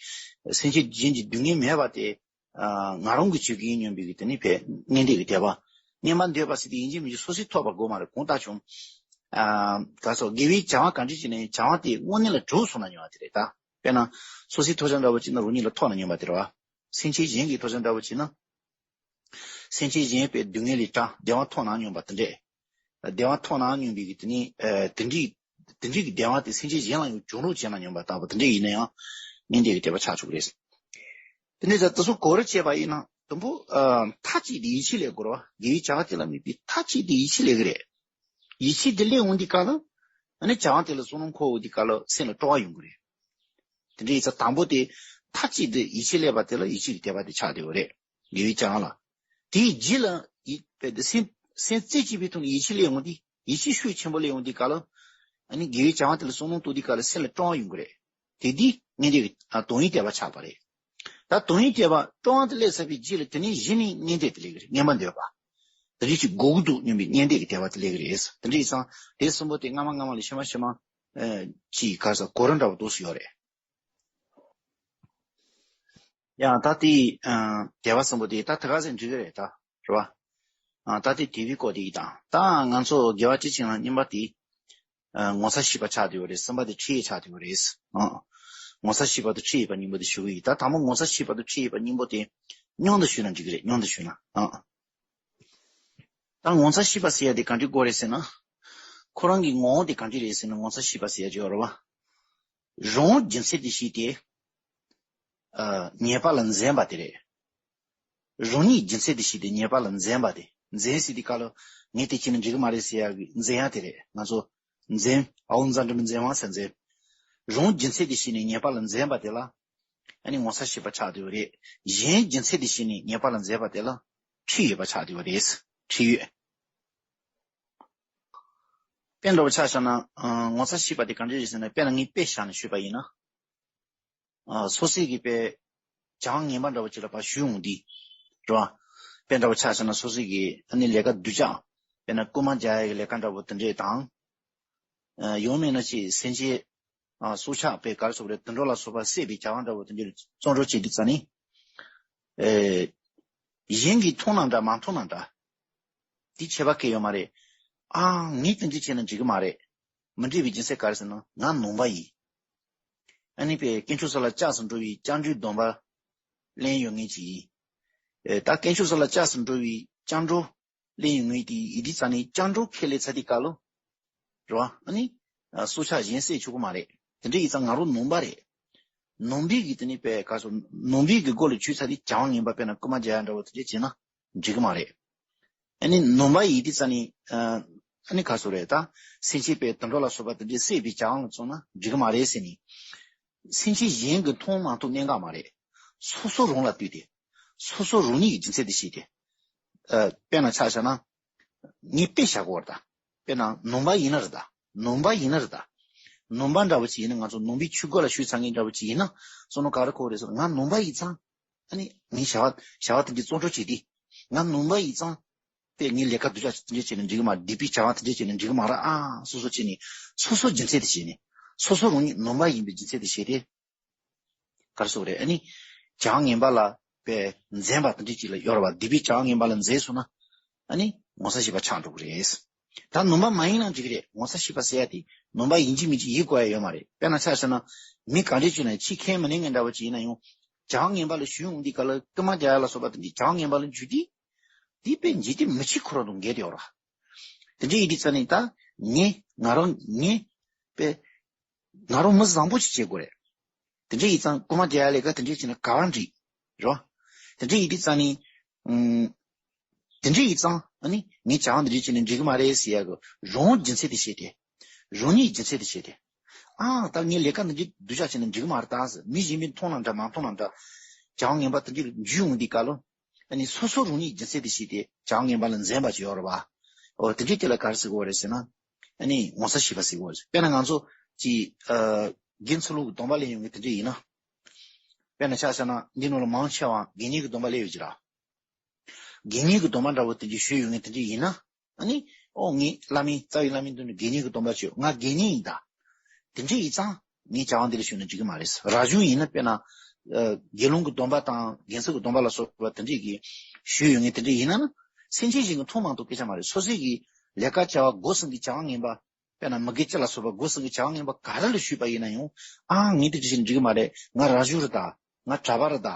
སེམས་ཅན་གཞན་གྱི་སྡུག་བསྔལ་མེད་པ་དེ། ང་རང་གི་བྱེད་ཀྱི་ཡིན་སྙམ་པའི་གི་དེ་ནི་བས་མངོན་འདོད་ཀྱི་དད་པ། སྙན་པ་འདོད་པ་ཟེར་དེ་ཡིན་གཅིག་མིན་གཅིག་སོ་སོས་ཐོབ་པ་དགོས་མ་རེད། གང་ལྟར་བྱུང་། ཨ་ག་སོ་དགེ་བའི་བྱ་བ་ག་འདྲ་ཅིག་ནས་བྱ་བ་དེ་དངོས་གནས་ལ་གྲུབ་སོང་ན་ཉོ་བ་དེ་རེད་ད། དཔེར་ན་སོ་སོའི་ཐོབ་བྱ་འདྲ་བོ་ཅིག་ན་རང་ཉིད་ལ་ཐོབ་ན་སྙམ་པ་དེ་རེད་བ། སེམས་ཅན་གཞན་གྱི་ཐོབ་བྱ་འདྲ་བོ་ཅིག་ན། སེམས་ཅན་གཞན་པའི་སྡུག་བསྔལ་ལས་དྲག་བདེ་བ་ཐོབ་ན་སྙམ་པ་དེ་འདྲས། བདེ་བ་ཐོབ་ན་སྙམ་པའི་གི་དེ་ནི་ཨ་དེ་འདྲའི་དེ་འདྲའི་གི་བདེ་བ་དེ་སེམས་ཅན་གཞན་ལ་ཡང་འབྱུང་རོགས་བྱས་ན་སྙམ་པ་ལྟ་བུ་དེ་འདྲས་ཡིན་ན་ཡང་མངོན་འདོད་ཀྱི་དད་པ་ཆགས་ཆོག་གི་རེད། དེ་ནས་ད་དེ་ཚོ་གོ་རུ་བྱས་པ་ཡིན་ན་དང་པོ་ཨ་མཐའ་གཅིག་དེ་ཡིད་ཆེས་ལས་དགོས་རེད་བ། དགེ་བའི་བྱ་བ་དེ་ལ་དམིགས་པའི་མཐའ་གཅིག་དེ་ཡིད་ཆེས་ལས་ཀྱི་རེད། ཡིད་ཆེས་དེ་སླེབས་འོང་དུས་སྐབས་ལ་ཨ་ནི་བྱ་བ་དེ་ལ་བསམ་བློ་འཁོར་འོང་དུས་སྐབས་ལ་སེམས་ལ་སྤྲོ་བ་ཡོང་གི་རེད། དེ་འདྲའི་ཡིག་ཚགས་དང་པོ་དེ་མཐའ་གཅིག་ཏུ་ཡིད་ཆེས་སླེབས་པ་དེ་ལ་ཡིད་ཆེས་ཀྱི་དད་པ་དེ་ཆགས་བསྡད་ཡོད་རེད། དགེ་བའི་བྱ་བ་ལ། དེའི་རྗེས་ལ་ཡིད་པའི་སེམས་སེམས་རྩེ་གཅིག་པའི་ཐོག་ནས་ཡིད་ཆེས་སླེབས་ཡོང་དུས་ཡིད་ཆེས་ཤུགས་ཆེན་པོ་སླེབས་ཡོང་དུས་སྐབས་ལ་ཨ་ནི་དགེ་བའི་བྱ་བ་དེ་ལ་བསམ་བློ་གཏོང་དུས་སྐབས་ལ་སེམས་ལ་སྤྲོ་བ་ཡོང་གི་རེད། དེ་དུས་ངས་དེ་དོན་ཡོད་དད་པ་ཆགས་པ་རེད། ད་དོན་ཡོད་དད་པ་སྤྲོ་བ་དེ་སླེབས་ཚར་བའི་རྗེས་ལ་དེ་ནས་གཞི་ནས་མངོན་འདོད་དེ་སླེབས་ཀྱི་རེད། སྙན་པ་འདོད་པ། དེ་རིགས་ཀྱི་སྒོ་གུ་འདུག་སྙམ་པའི་མངོན་འདོད་ཀྱི་དད་པ་དེ་སླེབས་ཀྱི་རེད། དེ་འདྲ་ཡིན་ཙང་དེ་གསུམ་པོ་དེ་སྔ་མ་སྔ་མ་ལས་ཕྱི་མ་ཕྱི་མ་ཨ་ཅིག་ག་ས་གོ་རིམ་འདྲ་བོ་འདུག་སེ་ཡོད་རེད། ཡང་ད་དེ་ཨ་དད་པ་གསུམ་པོ་དེ་ད་དེ་ག་ཚོད་འགྲིག་གི་རེད་ད། རེད་བ། ཨ་ད་དེ་དད་པའི་སྐོར་དེ་ཡིན་ད། ད་ང་ཚོ་དགེ་བ་བཀྲ་ཤིས་ལ་སྙིང་པ་དེ་ཨ་ངོ་ཚ་ཤེས་པ་ཆགས་བསྡད་ཡོད་རེད། གསུམ་པ་དེ་ཁྲིད་ཡིག་ཆགས་བསྡད་ཡོད་རེད། ཨ་ངོ་ཚ་ཤེས་པ་དང་ཁྲིད་ཡིག་པ་གཉིས་པོ་དེ་ཞུ་གི་ཡིན། ད་དང་པོ་ངོ་ཚ་ཤེས་པ་དང་ཁྲིད་ཡིག་པ་གཉིས་པོ་དེ་མཉམ་དུ་ཞུས་ན་འགྲིག་གི་རེད། མཉམ་དུ་ཞུས་ན་ཨ། ད་ངོ་ཚ་ཤེས་པ་ཟེར་ཡ་དེ་ག་འདྲའི་སྐོར་རེད་ཟེར་ན། ཁོ་རང་གི་ངོ་བོ་དེ་ག་འདྲ་རེད་ཟེར་ན་ངོ་ཚ་ཤེས་པ་ཟེར་ཡ་ཅིག་ཡོད་རེད་བ། རང་རྒྱུ་མཚན་དེ་ཤེས་ཏེ། ཨ་ཉེས་པ་ལ་འཛེམ་པ་དེ་རེད། རང་ཉིད་རྒྱུ་མཚན་དེ་ཤེས་ཏེ་ཉེས་པ་ལ་འཛེམ་པ་དེ། འཛེམ་ཟེར་དུས་སྐབས་ལ་ངས་དེ་བྱས་ན་འགྲིག་གི་མ་རེད་ཟེར་ཡ་གི་འཛེམ་ཡ་དེ་རེད། ང་ཚོ་འཛེམ། ཨའོ་མཛའ་འགྲམ་འཛེམ་བ་ཟེར་འཛེམ། རང་རྒྱུ་མཚན་དེ་ཤེས་ནས་ཉེས་པ་ལ་འཛེམ་པ་དེ་ལ་ཨ་ནི་ངོ་ཚ་ཤེས་པ་ཆགས་བསྡད་ཡོད་རེད། གཞན་རྒྱུ་མཚན་དེ་ཤེས་ནས་ཉེས་པ་ལ་འཛེམ་པ་དེ་ལ་ཁྲིད་ཡོད་པ་ཆགས་བསྡད་ཡོད་རེད། ཁྲིད་ཡོད། དཔེ་འདྲ་བོ་ཆ་བཞག་ན་ཨ་ངོ་ཚ་ཤེས་པ་དེ་ག་འདྲ་རེད་ཟེར་ན། དཔེར་ན་ངས་དཔེ་བཞག་ནས་ཞུས་པ་ཡིན་ན། ཨ་སོ་སོའི་གི་དཔེ་བྱ་བ་ངན་པ་འདྲ་བོ་ཅིག་ལ་ཕར་ཞུགས་འོང་དུས། རེད་བ། དཔེ་འདྲ་བོ་ཆ་བཞག་ན་སོ་སོའི་གི་ཨ་ནི་ལས་ཀ་སྡུག་ཅག་དཔེར་ན་རྐུན་མ་རྒྱག་ཡ་གི་ལས་ཀ་འདྲ་བོ་དེ་འདྲས་དང་། ཨ་ཡང་མིན་ན་ཅིག་སེམས་ཅན་ཨ་སྲོག་ཆགས་དཔེ་ག་རེ་ཟེར་དགོས་རེད། དུད་འགྲོ་ལ་སོགས་པ་བསད་པའི་བྱ་བ་འདྲ་བོ་དེ་འདྲས་བརྩོན་འགྲུས་བྱེད་དུས་ཙ་ནི། ཨེ། གཞན་གྱིས་མཐོང་ན་འདྲ་མ་མཐོང་ན་འདྲ། དེ་ཁྱད་པར་གང་ཡང་ཡོད་མ་རེད། ཨ་ངས་དེ་འདྲ་བྱས་ན་འགྲིག་གི་མ་རེད། མི་འགྲིག་པའི་རྒྱུ་མཚན་ག་རེ་ཟེར་ན་ང་ནོམ་པ་ཡིན། ཨ་ནི་དཔེ་དཀོན་མཆོག་གསུམ་ལ་སྐྱབས་སུ་འགྲོ་བའི་སྐྱབས་འགྲོའི་སྡོམ་པ་ལེན་ཡོད་མཁན་ཅིག་ཡིན། ཨེ་ད་དཀོན་མཆོག་གསུམ་ལ་སྐྱབས་སུ་འགྲོ་བའི་སྐྱབས་འགྲོ་ལེན་ཡོད་མཁན་དེ་ཡིན་དུས་ཙ་ནི་སྐྱབས་འགྲོ་ཁས་ལེན་ཚར་དུས་སྐབས་ལ། རེད་བ། ཨ་ནི། ཨ་སྲོག་ཆགས་གཞན་བསད་ཆོག་གི་མ་རེད། དེ་འདྲ་ཡིན་ཙང་ང་རང་ནོམ་པ་རེད། ནོམ་པའི་གི་དེ་ནི་དཔེ་ག་རེ་ཟེར། ནོམ་པའི་གི་སྒོ་ལ་ཞུགས་ཚར་དུས་བྱ་བ་ངན་པ་དཔེར་ན་རྐུན་མ་རྒྱག་ཡ་འདྲ་བོ་དེ་འདྲ་བྱས་ན་འགྲིག་གི་མ་རེད། ཨ་ནི་ནོམ་པ་ཡིན་དུས་ཙ་ནི། ཨ་ནི་ག་རེ་ཟེར་རེད་ད། སེམས་ཅན་དཔེ་དུད་འགྲོ་ལ་སོགས་པ་དེ་འདྲ་བསད་པའི་བྱ་བ་ལ་བརྩོན་ན་འགྲིག་གི་མ་རེད་ཟེར་ནས། སེམས་ཅན་གཞན་གྱིས་མཐོང་མ་མཐོང་གནད་འགག་མ་རེད། སོ་སོ་རང་ལ་ལྟོས་ཏེ། སོ་སོ་རང་ཉིད་ཀྱི་རྒྱུ་མཚན་དེ་ཤེས་ཏེ། ཨ་དཔེར་ན་ཆ་བཞག་ན། ངས་དཔེ་བཞག་གོ་ར་ད། དཔེར་ན་ནོམ་པ་ཡིན་ན་རེད་ད། ནོམ་པ་ཡིན་ན་རེད་ད། ནོམ་པ་འདྲ་བོ་ཅིག་ཡིན་ན་ང་ཚོ་ནོམ་པའི་ཆུ་སྒོ་ལ་ཞུགས་ཚར་མཁན་འདྲ་བོ་ཅིག་ཡིན་ན་བསམ་བློ་ག་རེ་འཁོར་རེད་ཟེར་ན་ང་ནོམ་པ་ཡིན་ཙང་། ཨ་ནི་ངའི་བྱ་བ་བྱ་བ་དེ་འདྲའི་བརྩོན་འགྲུས་བྱེད་དུས། ང་ནོམ་པ་ཡིན་ཙང་། དཔེ་ངའི་ལས་ཀ་སྡུག་ཅག་དེ་འདྲ་བྱས་ན་འགྲིག་གི་མ་རེད། སྡིག་པའི་བྱ་བ་དེ་འདྲ་བྱས་ན་འགྲིག་གི་མ་རེད། ཨ་སོ་སོ་བྱས་ནས་སོ་སོ་རྒྱུ་མཚན་དེ་བྱས་ནས་སོ་སོ་རང་ཉིད་ནོམ་པ་ཡིན་པའི་རྒྱུ་མཚན་དེ་བྱས་ཏེ། ག་རེ་ཟེར་རེད། ཨ་ནི། བྱ་བ་ངན་པ་ལ་དཔེ་འཛེམ་པ་དེ་འདྲ་ཅིག་ལ་ཡོད་རེད་བ། སྡིག་པའི་བྱ་བ་ངན་པ་ལ་འཛེམ་སོང་ན། ཨ་ནི་ངོ་ཚ་ཤེས་པ་ཆགས་འགྲོ་གི་རེད། ད་ནོམ་པ་མ་ཡིན་ན་འགྲིག་གི་རེད། ངོ་ཚ་ཤེས་པ་ཟེར་ཡ་དེ་ནོམ་པ་ཡིན་གཅིག་མིན་གཅིག་ཡིན་དགོས་ཡ་ཡོད་མ་རེད། དཔེར་ན་ཆ་བཞག་ན་མི་ག་འདྲས་བྱུང་ན་ཕྱི་ཁས་མི་ལེན་མཁན་འདྲ་བོ་ཅིག་ཡིན་ན་ཡང་། བྱ་བ་ངན་པ་ལ་ཞུགས་འོང་དུས་སྐབས་ལ་རྐུན་མ་རྒྱག་ཡ་ལ་སོགས་པ་དེ་འདྲའི་བྱ་བ་ངན་པ་ལ་འཇུག་དུས། དེ་དཔེ་འཇིག་རྟེན་མི་ཆོས་ཁོ་རང་དང་འགལ་ཏེ་ཡོད་རེད། དེ་འདྲ་ཡིན་དུས་ཙ་ནི་ད་ངས་ང་རང་ངས་དཔེ། ང་རང་མི་བཟང་པོ་ཅིག་བྱེད་དགོས་རེད། དེ་འདྲ་ཡིན་ཙང་རྐུན་མ་རྒྱག་ཡ་ལས་ཀ་དེ་འདྲ་བྱས་ན་ག་བ་འགྲིག་རོ། དེ་འདྲ་ཡིན་དུས་ཙང་ནི། ཨུམ། དེ་འདྲ་ཡིན་ཙང་ཨ་ནི་ངས་བྱ་བ་འདི་འདྲ་བྱས་ན་འགྲིག་གི་མ་རེད་ཟེར་ཡ་གི་རང་རྒྱུ་མཚན་དེ་བཤད་དེ། རང་ཉིད་རྒྱུ་མཚན་དེ་བཤད་དེ། ཨ་ད་ངས་ལས་ཀ་འདི་འདྲ་སྡུག་ཅག་བྱས་ན་འགྲིག་གི་མ་རེད་ད་ཟེར། མི་གཞན་པས་མཐོང་ན་འདྲ་མ་མཐོང་ན་འདྲ། བྱ་བ་ངན་པ་དེ་འདྲ་འཇུས་འོང་དུས་སྐབས་ལ། ཨ་ནི་སོ་སོ་རང་ཉིད་རྒྱུ་མཚན་དེ་བྱས་ཏེ་བྱ་བ་ངན་པ་ལ་འཛེམ་པ་ཅིག་ཡོད་རེད་བ། འོ་དེ་འདྲའི་དེ་ལ་ག་རེ་ཟེར་གྱི་ཡོད་རེད་ཟེར་ན། ཨ་ནི་ངོ་ཚ་ཤེས་པ་ཟེར་གྱི་ཡོད་རེད། དཔེར་ན་ང་ཚོ་ཅིག་ཨ་དགེ་ཚུལ་སློང་གི་སྡོམ་པ་ལེན་ཡོང་མཁན་དེ་འདྲ་ཡིན་ན། དཔེར་ན་ཆ་བཞག་ན་འདི་ནང་ལ་མང་ཆེ་བ་དགེ་བསྙེན་གྱི་སྡོམ་པ་ལེན་ཡོད་ཀྱི་ར། དགེ་བསྙེན་གྱི་སྡོམ་པ་འདྲ་བོ་དེ་འདྲ་ཞུས་ཡོང་མཁན་དེ་འདྲ་ཡིན་ན། ཨ་ནི། ཨོ་ངས་བླ་མའི་རྩ་བའི་བླ་མའི་མདུན་དུ་དགེ་བསྙེན་གྱི་སྡོམ་པ་བྱོས། ང་དགེ་བསྙེན་ཡིན་ད། དེ་འདྲ་ཡིན་ཙང་ངའི་བྱ་བ་འདི་ལ་ཞུགས་ན་འགྲིག་གི་མ་རེད། རང་གཞུང་ཡིན་ན་དཔེར་ན། ཨ་དགེ་སློང་གི་སྡོམ་པ་དང་དགེ་ཚུལ་གྱི་སྡོམ་པ་ལ་སོགས་པ་དེ་འདྲ་གི་ཞུས་ཡོད་མཁན་དེ་འདྲ་ཡིན་ན་ན། སེམས་ཅན་གཞན་གྱིས་མཐོང་མ་ཐུབ་སྐད་ཆ་མ་རེད། སོ་སོའི་གི་ལས་ཀ་བྱ་བ་སྒོ་གསུམ་གྱི་བྱ་བ་ངན་པ། དཔེར་ན་མི་དགེ་བཅུ་ལ་སོགས་པ་སྒོ་གསུམ་གྱི་བྱ་བ་ངན་པ་ག་རེ་ལ་ཞུགས་པ་ཡིན་ན་ཡང་། ཨ་ངས་དེ་འདྲ་བྱས་ན་འགྲིག་གི་མ་རེད། ང་རང་གཞུང་རེད་ད། ང་གྲྭ་པ་རེད་ད།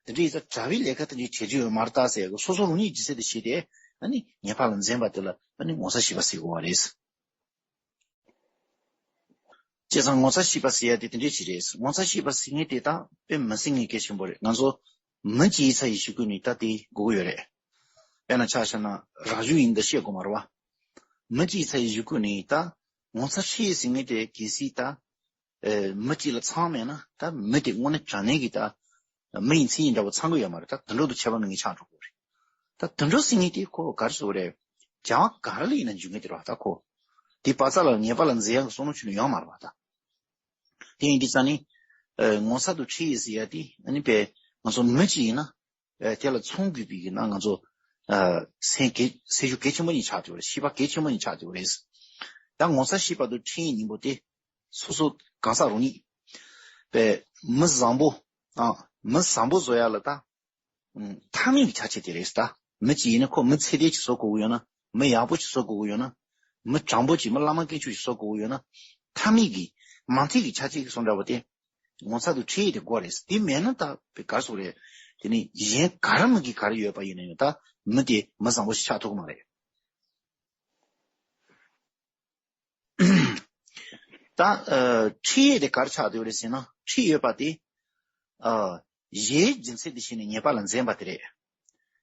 དེ་འདྲ་ཡིན་ཙང་གྲྭ་པའི་ལས་ཀ་དེ་འདྲའི་བྱེད་རྒྱུ་ཡོད་མ་རེད་ད་ཟེར་ཡག་གི་སོ་སོ་རང་ཉིད་ཀྱི་ཚེ་དེ་བྱས་ཏེ། ཨ་ནི་ཉེས་པ་ལ་འཛེམ་པ་དེ་ལ་ཨ་ནི་ངོ་ཚ་ཤེས་པ་ཟེར་དགོས་པ་རེད། བྱས་ཙང་ངོ་ཚ་ཤེས་པ་ཟེར་ཡ་དེ་དེ་འདྲའི་ཅིག་རེད། ངོ་ཚ་ཤེས་པ་ཟེར་མཁན་དེ་ད་དཔེ་མི་སྲིད་མཁན་གལ་ཆེན་པོ་རེད། ང་ཚོ་མི་སྐྱེ་ཡི་ཚ་ཡི་གཞི་ཀུན་ནས་ད་དེ་དགོས་ཀྱི་ཡོད་རེད། དཔེར་ན་ཆ་བཞག་ན་རང་གཞུང་ཡིན་ད་བཤད་དགོས་མ་རེད་བ། མི་སྐྱེ་ཡི་ཚ་ཡི་གཞི་ཀུན་ནས་ད་ངོ་ཚ་ཤེས་ཟེར་མཁན་དེ་གལ་སྲིད་ད། ཨེ་མི་གཅིག་ལ་ཚང་མེད་ན་ད་མི་དེ་དངོས་གནས་དྲང་གནས་ཀྱི་ད་མི་ཡི་མཚན་ཉིད་འདྲ་བོ་ཚང་གི་ཡོད་མ་རེད། ད་དུད་འགྲོ་དང་ཁྱད་པར་མེད་མཁན་ཆགས་འགྲོ་གི་རེད། ད་དུད་འགྲོ་ཟེར་མཁན་དེ་ཁོ་ག་རེ་ཟེར་དགོས་རེད། བྱ་བ་ག་རེ་ལ་ཡིན་ན་འཇུག་མཁན་དེ་རེད་བ། ད་ཁོ་དེ་བག་ཚ་ལ་ཉེས་པ་ལ་འཛེམ་ཡག་གི་བསམ་བློ་ཁྱོན་ནས་ཡོད་མ་རེད་བ། ད་དེ་ཡིན་དུས་ཙང་ནི་ཨེ་ངོ་ཚ་དང་ཁྲེལ་ཡོད་ཟེར་ཡ་དེ་ཨ་ནི་དཔེ་ང་ཚོ་མི་གཅིག་ཡིན་ན། ཨེ་དེ་ལ་ཚང་དགོས་པའི་གི་ན་ང་ཚོ་ཨ་སེམས་གལ་སེམས་ཤུགས་གལ་ཆེན་པོ་ཉིད་ཆགས་ཡོད་རེད། ཤེས་པ་གལ་ཆེན་པོ་ཉིད་ཆགས་ཡོད་རེད། ད་ངོ་ཚ་ཤེས་པ་དང་ཁྲེལ་ཡོད་གཉིས་པོ་དེ་སོ་སོ་གང་ཟག་རང་ཉིད་པའི་མི་བཟང་པོ་ཨ་མི་བཟང་པོ་བཟོ་ཡ་ལ་ད་ཨ་མཐའ་མའི་གི་ཆ་རྐྱེན་དེ་རེད། ད་མི་གཅིག་ཡིན་ན་ཁོ་མི་ཚད་ལྡན་ཅིག་བཟོ་དགོས་ཀྱི་ཡོད་ན། མི་ཡག་པོ་ཅིག་བཟོ་དགོས་ཀྱི་ཡོད་ན། མི་དྲང་པོ་ཅིག་མི་བླ་མ་དཀོན་མཆོག་ཅིག་བཟོ་དགོས་ཀྱི་ཡོད་ན། མཐའ་མའི་གི་མ་མཐའི་གི་ཆ་རྐྱེན་གི་སོང་འདྲ་བོ་དེ། ངོ་ཚ་དང་ཁྲེལ་ཡོད་དེ་དགོས་རེད། དེ་མེད་ན་ད་ག་རེ་ཟེར་དགོས་རེད། དེ་ནི་གཞན་ག་རེ་མི་དགེ་ག་རེ་ཡོད་པ་ཡིན་ན་ཡང་ད་མི་དེ་མི་བཟང་པོ་ཞིག་ཆགས་ཐུབ་ཀྱི་མ་རེད། ད་ཨ་ཁྲེལ་ཡོད་དེ་ག་རེ་ཆགས་བསྡད་ཡོད་རེད་ཟེར་ན། ཁྲེལ་ཡོད་པ་དེ་ཨ་གཞན་རྒྱུ་མཚན་དེ་བྱས་ནས་ཉེས་པ་ལ་འཛེམ་པ་དེ་རེད།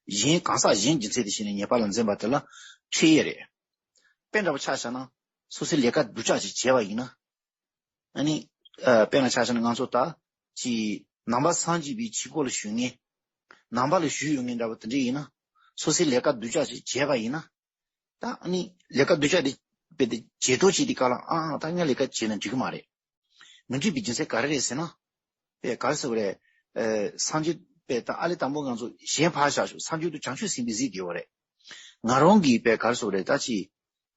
གཞན་གང་ཟག་གཞན་རྒྱུ་མཚན་དེ་བྱས་ནས་ཉེས་པ་ལ་འཛེམ་པ་དེ་ལ་ཁྲེལ་ཡོད་རེད། དཔེ་འདྲ་པོ་ཆ་བཞག་ན་སོ་སོའི་ལས་ཀ་སྡུག་ཅག་ཅིག་བྱས་པ་ཡིན་ན། ཨ་ནི་ཨ་དཔེར་ན་ཆ་བཞག་ན་ང་ཚོ་ད་ཅིག་ནང་པ་སངས་རྒྱས་པའི་ཆོས་སྒོ་ལ་ཞུགས་མཁན། ནང་པ་ལ་ཞུགས་ཡོད་མཁན་འདྲ་པོ་དེ་འདྲ་ཡིན་ན། སོ་སོའི་ལས་ཀ་སྡུག་ཅག་ཅིག་བྱས་པ་ཡིན་ན། ད་ཨ་ནི་ལས་ཀ་སྡུག་ཅག་དེ་རྦད་དེ་བྱེད་དོ་བྱེད་དེ་ག་ལ་ཨ་ཨ་ད་ངས་ལས་ཀ་བྱས་ན་འགྲིག་གི་མ་རེད། མི་འགྲིག་པའི་རྒྱུ་མཚན་ག་རེ་རེད་ཟེར་ན། པས་ག་རེ་ཟེར་བ་རེད། ཨ་སངས་རྒྱས་པས་ད་ཨ་ལས་དང་པོ་ང་ཚོ་གཞན་ཕར་བཞག་ཞོག་སངས་རྒྱས་དང་བྱང་ཆུབ་སེམས་དཔའི་གཟིགས་དེ་ཡོད་རེད། ང་རང་གིས་པས་ག་རེ་ཟེར་བ་རེད། ད་ཅི་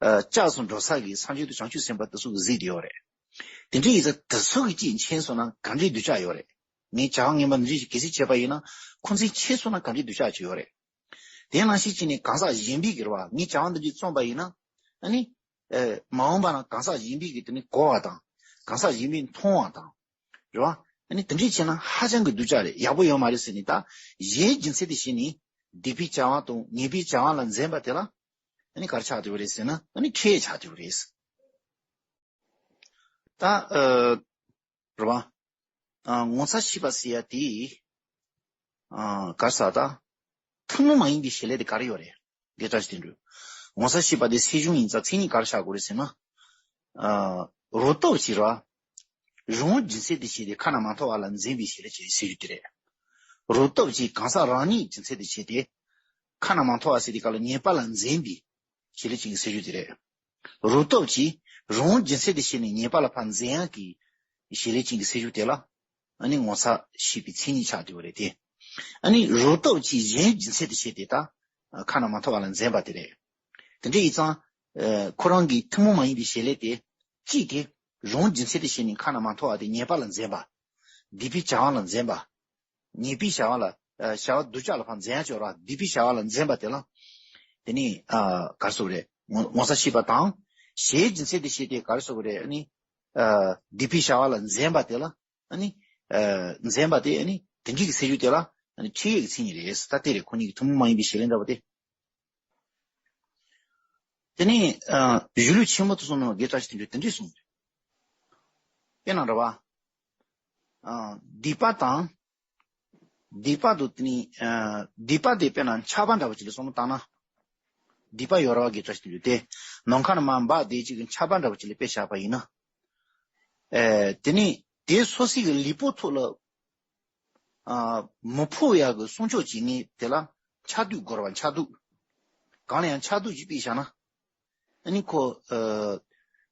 ཨ་ལྕགས་སུ་འགྲོ་ས་གི་སངས་རྒྱས་དང་བྱང་ཆུབ་སེམས་དཔའ་དེ་ཚོ་གི་གཟིགས་དེ་ཡོད་རེད། དེ་འདྲ་ཡིན་ཙང་དེ་ཚོ་གི་ཅིག་མཁྱེན་སོང་ན་ག་འདྲའི་སྡུག་ཅག་ཡོད་རེད། ངས་བྱ་བ་ངན་པ་འདི་འདྲ་ཞིག་གལ་སྲིད་བྱས་པ་ཡིན་ན་ཁོང་ཚོས་མཁྱེན་སོང་ན་ག་འདྲའི་སྡུག་ཅག་ཅིག་ཡོད་རེད། དེ་ནང་བཞིན་བྱས་ནས་གང་ཟག་གཞན་པས་ཀྱི་རེད་བ། ངས་བྱ་བ་འདི་འདྲ་བརྩམས་པ་ཡིན་ན། ཨ་ནི། ཨེ་མ་འོངས་པ་ན་གང་ཟག་གཞན་པས་ཀྱི་དེ་ནི་གོ་བ་དང་། གང་ཟག་གཞན་པས་མཐོང་བ་དང་། རེད་བ། ཨ་ནི་དེ་འདྲ་བྱས་ན་ཧ་ཅང་གི་སྡུག་ཅག་རེད། ཡག་པོ་ཡོད་མ་རེད་ཟེར་ནས་ད། གཞན་རྒྱུ་མཚན་དེ་བྱས་ནས་སྡིག་པའི་བྱ་བ་དང་ཉེས་པའི་བྱ་བ་ལ་འཛེམ་པ་དེ་ལ། ཨ་ནི་ག་རེ་ཆགས་བསྡད་པ་རེད་ཟེར་ན་ཨ་ནི་ཁྲེལ་ཆགས་བསྡད་པ་རེད། ད་ཨ། རེད་བ། ཨ་ངོ་ཚ་ཤེས་པ་ཟེར་ཡ་དེ། ཨ་ག་རེ་ཟེར་ད། ཐུན་མོང་མ་ཡིན་པའི་བྱེད་ལས་དེ་ག་རེ་ཡོད་རེད། དགེ་བཀྲ་ཤིས་བསྟན་འགྲོས། ངོ་ཚ་ཤེས་པ་དེ་སེལ་གཞུང་ཡིན་ཙང་མཚན་ཉིད་ག་རེ་ཆགས་དགོས་རེད་ཟེར་ན། ཨ་རང་སྟོབས་ཀྱིས་རེད་བ། རང་རྒྱུ་མཚན་དེ་བྱས་ཏེ་ཁ་ན་མ་ཐོ་བ་ལ་འཛེམ་པའི་བྱེད་ལས་ཅིག་སེལ་རྒྱུ་དེ་རེད། རང་སྟོབས་ཀྱིས་གང་ཟག་རང་ཉིད་རྒྱུ་མཚན་དེ་བྱས་ཏེ། ཁ་ན་མ་ཐོ་བ་ཟེར་དེ་ག་ལ་ཉེས་པ་ལ་འཛེམ་པའི་བྱེད་ལས་ཅིག་སེལ་རྒྱུ་དེ་རེད། རང་སྟོབས་ཀྱིས་རང་རྒྱུ་མཚན་དེ་བྱས་ནས་ཉེས་པ་ལ་ཕར་འཛེམ་ཡག་གི་བྱེད་ལས་ཅན་གྱི་སེལ་རྒྱུ་དེ་ལ་ཨ་ནི་ངོ་ཚ་ཤེས་པའི་མཚན་ཉིད་ཆགས་བསྡད་པ་རེད་དེ། ཨ་ནི་རང་སྟོབས་ཀྱིས་གཞན་རྒྱུ་མཚན་དེ་བྱས་ཏེ་ད་ཁ་ན་མ་ཐོ་བ་ལ་འཛེམ་པ་དེ་རེད། དེ་འདྲ་ཡིན་ཙང་ཁོ་རང་གི་ཐུན་མོང་མ་ཡིན་པའི་བྱེད་ལས་དེ་གཅིག་དེ་རང་རྒྱུ་མཚན་དེ་བྱས་ནས་ཁ་ན་མ་ཐོ་བ་དེ་ཉེས་པ་ལ་འཛེམ་པ། སྡིག་པའི་བྱ་བ་ལ་འཛེམ་པ། ཉེས་པའི་བྱ་བ་ལ་ཨ་བྱ་བ་སྡུག་ཅག་ལ་ཕར་འཛེམ་ཡག་ཅིག་ཡོད་རེད་བ། སྡིག་པའི་བྱ་བ་ལ་འཛེམ་པ་དེ་ལ། དེ་ནི་ཨ་ག་རེ་ཟེར་དགོས་རེད། ངོ་ངོ་ཚ་ཤེས་པ་དང་། གཞན་རྒྱུ་མཚན་དེ་བྱས་ཏེ་ག་རེ་ཟེར་དགོས་རེད། ཨ་ནི་ཨ་སྡིག་པའི་བྱ་བ་ལ་འཛེམ་པ་དེ་ལ་ཨ་ནི་ཨ་འཛེམ་པ་དེ་ཨ་ནི་དེ་འདྲའི་གི་སེལ་རྒྱུ་དེ་ལ་ཨ་ནི་ཁྲེལ་ཡོད་ཀྱི་མཚན་ཉིད་རེད་ཟེར། ད་དེ་རེད་ཁོ་གཉིས་ཀྱི་ཐུན་མོང་མ་ཡིན་པའི་བྱེད་ལས་འདྲ་བ་དེ། དེ་ནས་ཨ་གཞུང་ལུགས་ཆེན་མོ་དེ་ཚོ་ནང་དགེ་བཀྲ་ཤིས་བསྟན་འགྲོས་དེ་འདྲས་གསུངས་རེད། དཔེར་ན་རེད་བ། ཨ་སྡིག་པ་དང་། སྡིག་པ་དང་དེ་ནས་ཨ་སྡིག་པ་དེ་དཔེར་ན་ཆགས་པ་འདྲ་བོ་ཅིག་ལ་བསམ་བློ་བཏང་ན། སྡིག་པ་ཡོད་རེད་བ་དགེ་བཀྲ་ཤིས་བསྟན་འགྲོས་དེ། ནམ་མཁའ་ན་མར་འབབ་བསྡད་ཅིག་གི་ཆགས་པ་འདྲ་བོ་ཅིག་ལ་དཔེ་བཞག་པ་ཡིན་ན། ཨེ་དེ་ནས་དེ་སོ་སོའི་གི་ལུས་པོ་ཐོག་ལ། ཨ་མི་ཕོག་ཡག་གི་སྲུང་སྐྱོབ་བྱེད་མཁན་དེ་ལ་ ཆགས་སྡུག་དགོས་རེད་བ། ཆགས་སྡུག་གང་ལ་ཡང་ཆགས་སྡུག་ཅིག་སྤེལ་བཞག་ན། ཨ་ནི་ཁོ། ཨ།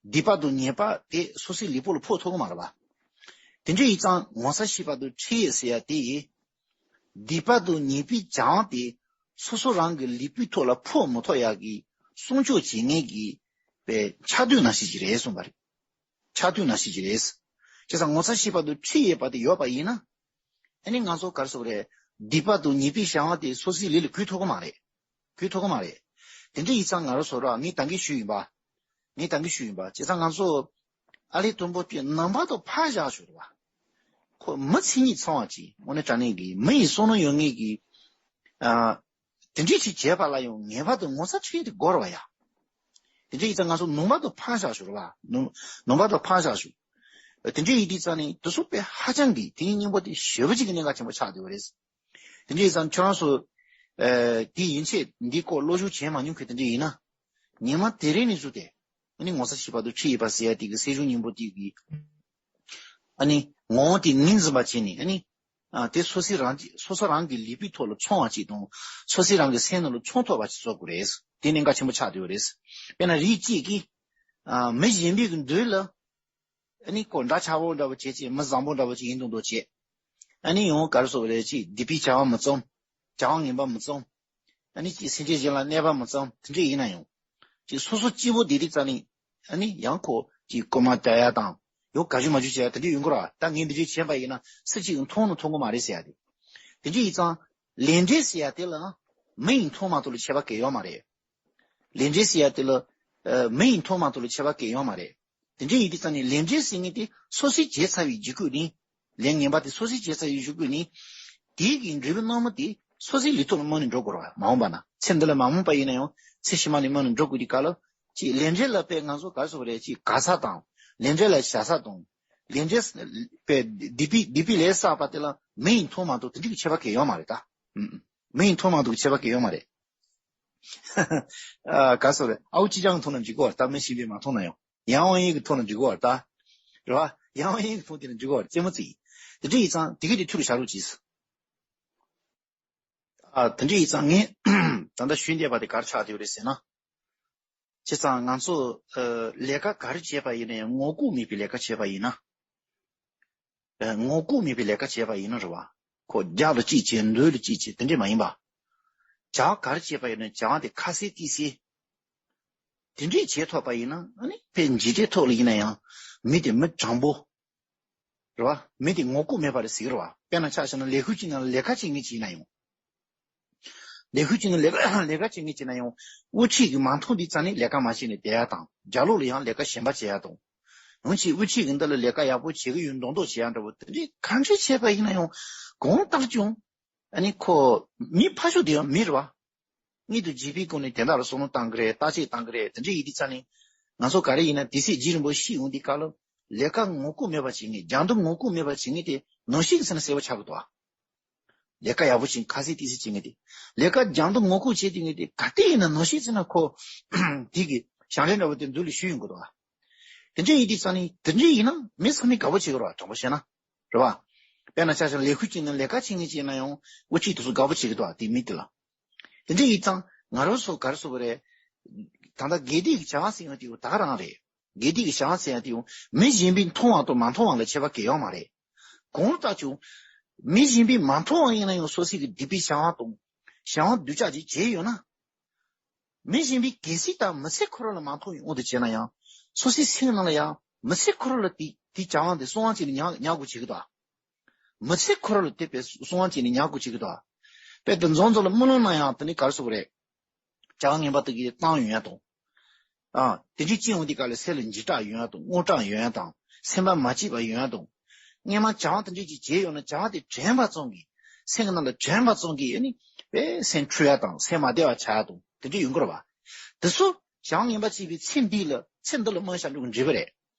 སྡིག་པ་དང་ཉེས་པ་དེ་སོ་སོའི་ལུས་པོ་ལ་ཕོག་ཐུབ་ཀྱི་མ་རེད་བ། དེ་འདྲ་ཡིན་ཙང་ངོ་ཚ་ཤེས་པ་དང་ཁྲེལ་ཡོད་ཟེར་ཡ་དེ། སྡིག་པ་དང་ཉེས་པའི་གྱང་དེ་སོ་སོ་རང་གི་ལུས་པོའི་ཐོག་ལ་ཕོག་མི་ཐུབ་ཡ་གི་སྲུང་སྐྱོབ་བྱེད་མཁན་གྱི་པའི་ཆགས་སྡུག་ནང་བཞིན་ཅིག་རེད་གསུངས་པ་རེད། ཆགས་སྡུག་ནང་བཞིན་ཅིག་རེད། བྱས་ཙང་ངོ་ཚ་ཤེས་པ་དང་ཁྲེལ་ཡོད་པ་དེ་ཡོད་པ་ཡིན་ན། ཨ་ནི་ང་ཚོ་ག་རེ་ཟེར་དགོས་རེད། སྡིག་པ་དང་ཉེས་པའི་གྱང་དེ་སོ་སོའི་ལུས་ལ་གོས་ཐུབ་ཀྱི་མ་རེད། གོས་ཐུབ་ཀྱི་མ་རེད། དེ་འདྲ་ཡིན་ཙང་ང་རང་ཚོ་ར་ངས་ད་གིན་ཞུས་ཡིན་པ། ངས་ད་གིན་ཞུས་ཡིན་པ། བྱས་ཙང་ང་ཚོ་ཨ་ལས་དང་པོ་དེ་ནང་པ་དང་ཕར་བཞག་ཞུ་རེད་བ། ཁོ་མི་མཚན་ཉིད་ཚང་བ་ཅིག་དངོས་གནས་དྲང་གནས་ཀྱི་མི་ཡི་བསམ་བློ་ཡོད་མཁན་གྱི། ཨ། དེ་འདྲ་ཞིག་བྱས་པ་ལ་ཡང་ངེས་པར་དུ་ངོ་ཚ་ཁྲེལ་དེ་དགོས་རེད་བ་ཡ། དེ་འདྲ་ཡིན་ཙང་ང་ཚོ་ནང་པ་དང་ཕར་བཞག་ཞུ་རེད་བ། ནང་ནང་པ་དང་ཕར་བཞག་ཞུ། དེ་འདྲ་ཡིན་དུས་ཙང་ནས་དེ་ཚོ་དཔེ་ཧ་ཅང་གི་དེ་ཡིན་སྙིང་པོ་དེ་ཞེ་པོ་ཅིག་གི་གནད་འགག་ཆེན་པོ་ཆགས་བསྡད་པ་རེད། དེ་འདྲ་ཡིན་ཙང་ཁྱོད་རང་ཚོ། ཨ། དེ་ཡིན་ཚེ་འདི་སྐོར་བློ་ཞུགས་བྱས་མ་མྱོང་མཁན་དེ་འདྲ་ཡིན་ན། ཉི་མ་དེ་རིང་ནས་བཟུང་སྟེ། ཨ་ནི་ངོ་ཚ་ཤེས་པ་དང་ཁྲེལ་ཡོད་པ་ཟེར་ཡ་དེ་གི་སེམས་བྱུང་སྙིང་པོ་དེ་གི། ཨ་ནི་ངོ་བོ་དེ་ངོས་འཛིན་པ་བྱས་ནས་ཨ་ནི། ཨ། དེ་སོ་སོའི་རང་གི་སོ་སོ་རང་གི་ལུས་པོའི་ཐོག་ལ་ཚང་བ་ཅིག་དང་། སོ་སོའི་རང་གི་སེམས་ནང་ལ་ཚང་ཐུབ་པ་ཅིག་བཟོ་དགོས་རེད། དེ་གནད་འགག་ཆེན་པོ་ཆགས་བསྡད་ཡོད་རེད། དཔེར་ན་རིགས་གཅིག་གིས། ཨ། མི་གཞན་པའི་གི་མདུན་ལ། ཨ་ནི་ཁོ་འདྲ་ཆགས་པོ་འདྲ་པོ་བྱེད་ཅིག་མི་བཟང་པོ་འདྲ་པོ་ཅིག་ཡིན་མདོག་མདོག་བྱེད། ཨ་ནི་ཡང་ག་རེ་ཟེར་དགོས་རེད། ཅིག་སྡིག་པའི་བྱ་བ་མི་བརྩམས། བྱ་བ་ངན་པ་མི་བརྩམས། ཨ་ནི་ཅིག་སེམས་ཅན་གཞན་ལ་གནོད་པ་མི་བརྩམས། དེ་འདྲ་ཡིན་ན་ཡང་། ཅིག་སོ་སོ་སྐྱིད་པོ་བསྡད་དུས་ཙ་ནི། ཨ་ནི་ཡང་ཁོ་ཅིག་རྐུན་མ་བརྡབ་ཡ་དང་། ཡང་ག་ཅི་མ་ཅི་བྱེད་ཡ་དེ་འདྲ་ཡོང་གི་རེད་བ། ད་ངས་འདི་འདྲ་བྱས་པ་ཡིན་ན་སུ་གཅིག་གིས་མཐོང་ནི་མཐོང་གི་མ་རེད་ཟེར་ཡ་དེ། དེ་འདྲ་ཡིན་ཙང་། ལས་འབྲས་ཟེར་ཡ་དེ་ལ་མི་ཡིས་མཐོང་མ་མཐོང་ལ་ཁྱད་པར་གང་ཡང་ཡོད་མ་རེད། ལས་འབྲས་ཟེར་ཡ་དེ་ལ། ཨ། མི་ཡིས་མཐོང་མ་མཐོང་ལ་ཁྱད་པར་གང་ཡང་ཡོད་མ་རེད། དེ་འདྲ་ཡིན་དུས་ཙ་ནི་ལས་འབྲས་ཟེར་མཁན་དེ་སོ་སོས་བྱས་ཚར་བའི་རྗེས་ཁུལ་ནི། ལས་ངན་པ་དེ་སོ་སོས་བྱས་ཚར་བའི་རྗེས་ཁུལ་ནི། དེའི་གི་འབྲས་བུ་རྣམ་སྨིན་དེ་སོ་སོའི་ལུས་ཐོག་ལ་སྨིན་ནས་འགྲོ་དགོས་རེད་བ། མ་འོངས་པ་ན་ཚེ་འདི་ལ་མ་འོངས་པ་ཡིན་ན་ཡང་ཚེ་ཕྱི་མ་ནས་སྨིན་ནས་འགྲོ་དགོས་དུས་སྐབས་ལ། ཅིག་ལས་འབྲས་ལ་དཔེ་ང་ཚོ་ག་རེ་ཟེར་དགོས་རེད། ཅིག་དགའ་ས་དང་། ལས་འབྲས་ལ་ཞ་ས་དང་། ལས་འབྲས་དེ་སྡིག་པའི་སྡིག་པའི་ལས་བསགས་པ་དེ་ལ་མི་ཡིས་མཐོང་མ་མཐོང་དེ་འདྲ་གི་ཁྱད་པར་གང་ཡང་ཡོད་མ་རེད་ད། ཨུམ། མི་ཡིས་མཐོང་མ་མཐོང་གི་ཁྱད་པར་གང་ཡང་ཡོད་མ་རེད། ཨ། ག་རེ་ཟེར་དགོས་རེད། ཨའུ་ཅི་ཅང་མཐོང་ན་འགྲིག་གི་རེད་ད། མི་གཞན་པས་མ་མཐོང་ན་ཡང་། ཡང་དབང་ཡིན་གྱིས་མཐོང་ན་འགྲིག་གི་རེད་ད། རེད་བ། ཡང་དབང་ཡིན་གྱིས་མཐོང་དེ་ན་འགྲིག་གི་རེད། རྩེད་མོ་རྩེ་ཡིན། དེ་འདྲ་ཡིན་ཙང་དེ་གི་དེ་ཐུགས་ལ་བཞག་རོགས་གྱིས། ཨ། དེ་འདྲ་ཡིན་ཙང་ངས་ད་ལྟ་ཞུས་བསྡད་པ་དེ་ག་རེ་ཆགས་བསྡད་ཡོད་རེད་ཟེར་ན། བྱས་ཙང་ང་ཚོ། ཨ། ལས་ཀ་ག་རེ་བྱས་པ་ཡིན་ན་ཡང་ངོ་ལྐོག་མེད་པའི་ལས་ཀ་བྱས་པ་ཡིན་ན། ཨ། ངོ་ལྐོག་མེད་པའི་ལས་ཀ་བྱས་པ་ཡིན་ན་རེད་བ། ཁོ་རྒྱབ་ལ་གཅིག་བྱས་མདུན་ལ་གཅིག་བྱས་དེ་འདྲས་མ་ཡིན་པ། བྱ་བ་ག་རེ་བྱས་པ་ཡིན་ན་བྱ་བ་དེ་ཁ་གསལ་ཏིག་གསལ། དེ་འདྲས་བྱས་ཐུབ་པ་ཡིན་ན་ཨ་ནི་དཔེ་འཇིག་རྟེན་ཐོག་ལ་ཡིན་ན་ཡང་མི་དེ་མི་དྲང་པོ། རེད་བ། མི་དེ་ངོ་ལྐོག་མེད་པ་རེད་ཟེར་གི་རེད་བ། དཔེར་ན་ཆ་བཞག་ན་ལས་ཁུངས་གཅིག་ནང་ལ་ལས་ཀ་བྱེད་མཁན་གཅིག་ཡིན་ན་ཡང་། ལས་ཁུངས་གཅིག་ནང་ལས་ཀ་ལས་ཀ་བྱེད་མཁན་གཅིག་ཡིན་ན་ཡང་། དབུ་ཁྲིད་ཀྱིས་མ་མཐོང་དུས་ཙ་ནས་ལས་ཀ་མ་བྱས་ནས་བསྡད་ཡ་དང་། རྒྱབ་ལོགས་ལ་ཡང་ལས་ཀ་གཞན་པ་བྱེད་ཡ་དང་། ཡང་ཅིག་དབུ་ཁྲིད་ཀྱིས་འདི་ལ་ལས་ཀ་ཡག་པོ་བྱེད་ཀྱི་ཡོད་མདོག་མདོག་བྱེད་ཡ་འདྲ་བོ་དེ་འདྲའི་གང་འདྲ་བྱས་པ་ཡིན་ན་ཡང་། གང་ལྟར་ཀྱང་། ཨ་ནི་ཁོ་མི་ཕར་ཕྱོགས་དེ་ཡང་མི་རེད་བ། དངོས་དང་བརྒྱུད་པའི་སྒོ་ནས་དེ་དག་ལ་བསམ་བློ་བཏང་གི་རེད། བརྟག་དཔྱད་བཏང་གི་རེད། དེ་འདྲ་ཡིན་དུས་ཙ་ནས་ང་ཚོ་ག་རེ་ཡིན་ན་དེ་ཚེ་རྗེ་རིན་པོ་ཆེ་ཡོང་དུས་སྐབས་ལ་ལས་ཀ་ངོ་ལྐོག་མེད་པ་བྱེད་མཁན། རྒྱང་མདུང་ངོ་ལྐོག་མེད་པ་བྱེད་མཁན་དེ་ནང་བཞིན་གྱི་ཚེ་ན་གསལ་པོ་ཆགས་ཀྱི་འདུག་ཨ། ལས་ཀ་ཡག་པོ་བྱེད་མཁན་ཁ་གསལ་ཏིག་གསལ་བྱེད་མཁན་དེ། ལས་ཀ་རྒྱང་མདུང་ངོ་ལྐོག་བྱེད་དེ་མཁན་དེ་ག་དེ་ཡིན་ན་ནང་བཞིན་ཚེ་ན་ཁོ་དེ་གི་ཞང་རས་འདྲ་བོ་དེ་མདུན་ལ་བཞུགས་ཡོང་གི་འདུག་ཨ། དེ་འདྲ་ཡིན་དུས་ཙ་ནས་དེ་འདྲ་ཡིན་ན་མི་ཚང་མས་དགའ་པོ་བྱེད་ཀྱི་རེད་བ། དྲང་པོ་བཤད་ན། རེད་བ། དཔེར་ན་ཆ་བཞག་ན་ལས་ཁུངས་གཅིག་ནང་ལས་ཀ་བྱེད་མཁན་གཅིག་ཡིན་ན་ཡང་དབུ་ཁྲིད་དེ་ཚོ་དགའ་པོ་བྱེད་ཀྱི་འདུག་ཨ། དེ་མི་དེ་ལ། དེ་འདྲ་ཡིན་ཙང་ང་རང་ཚོ་ག་རེ་ཟེར་དགོས་རེད། ད་ལྟ་དགེ་སྡིག་གི་བྱ་བ་ཟེར་ཡོང་དུས་ད་ག་རང་རེད། དགེ་སྡིག་གི་བྱ་བ་ཟེར་ཡང་དེ་ཡང་མི་གཞན་པས་མཐོང་བ་དང་མ་མཐོང་བ་ལ་ཁྱད་པར་གང་ཡང་མ་རེད། གང་ལྟར་ཀྱང་། མི་གཞན་པས་མ་མཐོང་བ་ཡིན་ན་ཡང་སོ་སོའི་གི་སྡིག་པའི་བྱ་བ་དང་བྱ་བ་སྡུག་ཅག་ཅིག་བྱས་ཡོད་ན། མི་གཞན་པས་གལ་སྲིད་ད་མི་ཚེ་ཁོ་རང་ལ་མ་མཐོང་བའི་དབང་དུ་བྱས་ན་ཡང་། སོ་སོའི་སེམས་ནང་ལ་ཡང་མི་ཚེ་ཁོ་རང་ལ་དེ་དེ་བྱ་བ་འདི་གསང་བ་བྱས་ནས་ཉར་ཉར་དགོས་བྱེད་ཀྱི་འདུག་མི་ཚེ་ཁོ་རང་ལ་དེ་དཔེ་གསང་བ་བྱས་ནས་ཉར་དགོས་བྱེད་ཀྱི་འདུག་དཔེ་དེ་མཛོ་མཛོ་ལ་རྨི་ལམ་ན་ཡང་དེ་ནི་ག་རེ་ཟེར་དགོས་རེད། བྱ་བ་ངན་པ་དག་གིས་བཏང་ཡོང་ཡ་དང་། ཨ། དེ་འདྲའི་སྐྱེ་ཡོང་དུས་སྐབས་ལ་སེམས་ལ་འཇིགས་སྐྲག་ཡོང་ཡ་དང་། དངངས་སྐྲག་ཡོང་ཡ་དང་། སེམས་པ་མ་སྐྱིད་པ་ཡོང་ཡ་དང་། སྔན་མ་བྱ་བ་དེ་འདྲས་ཅིག་བྱས་ཡོང་ན་བྱ་བ་དེ་དྲན་པ་ཙམ་གྱིས། སེམས་ཀྱི་ནང་ལ་དྲན་པ་ཙམ་གྱིས་ཨ་ནི་དཔེ་སེམས་འཁྲུལ་ཡ་དང་། སེམས་མ་བདེ་བ་ཆགས་ཡ་དང་དེ་འདྲས་ཡོང་གི་རེད་བ། དེ་ཚོ་བྱ་བ་ངན་པ་བྱས་པའི་ཚེ་འདི་ལ་ཚེ་འདི་ལ་རྨི་ཤ་འགྲོ་གི་འབྲས་བུ་རེད།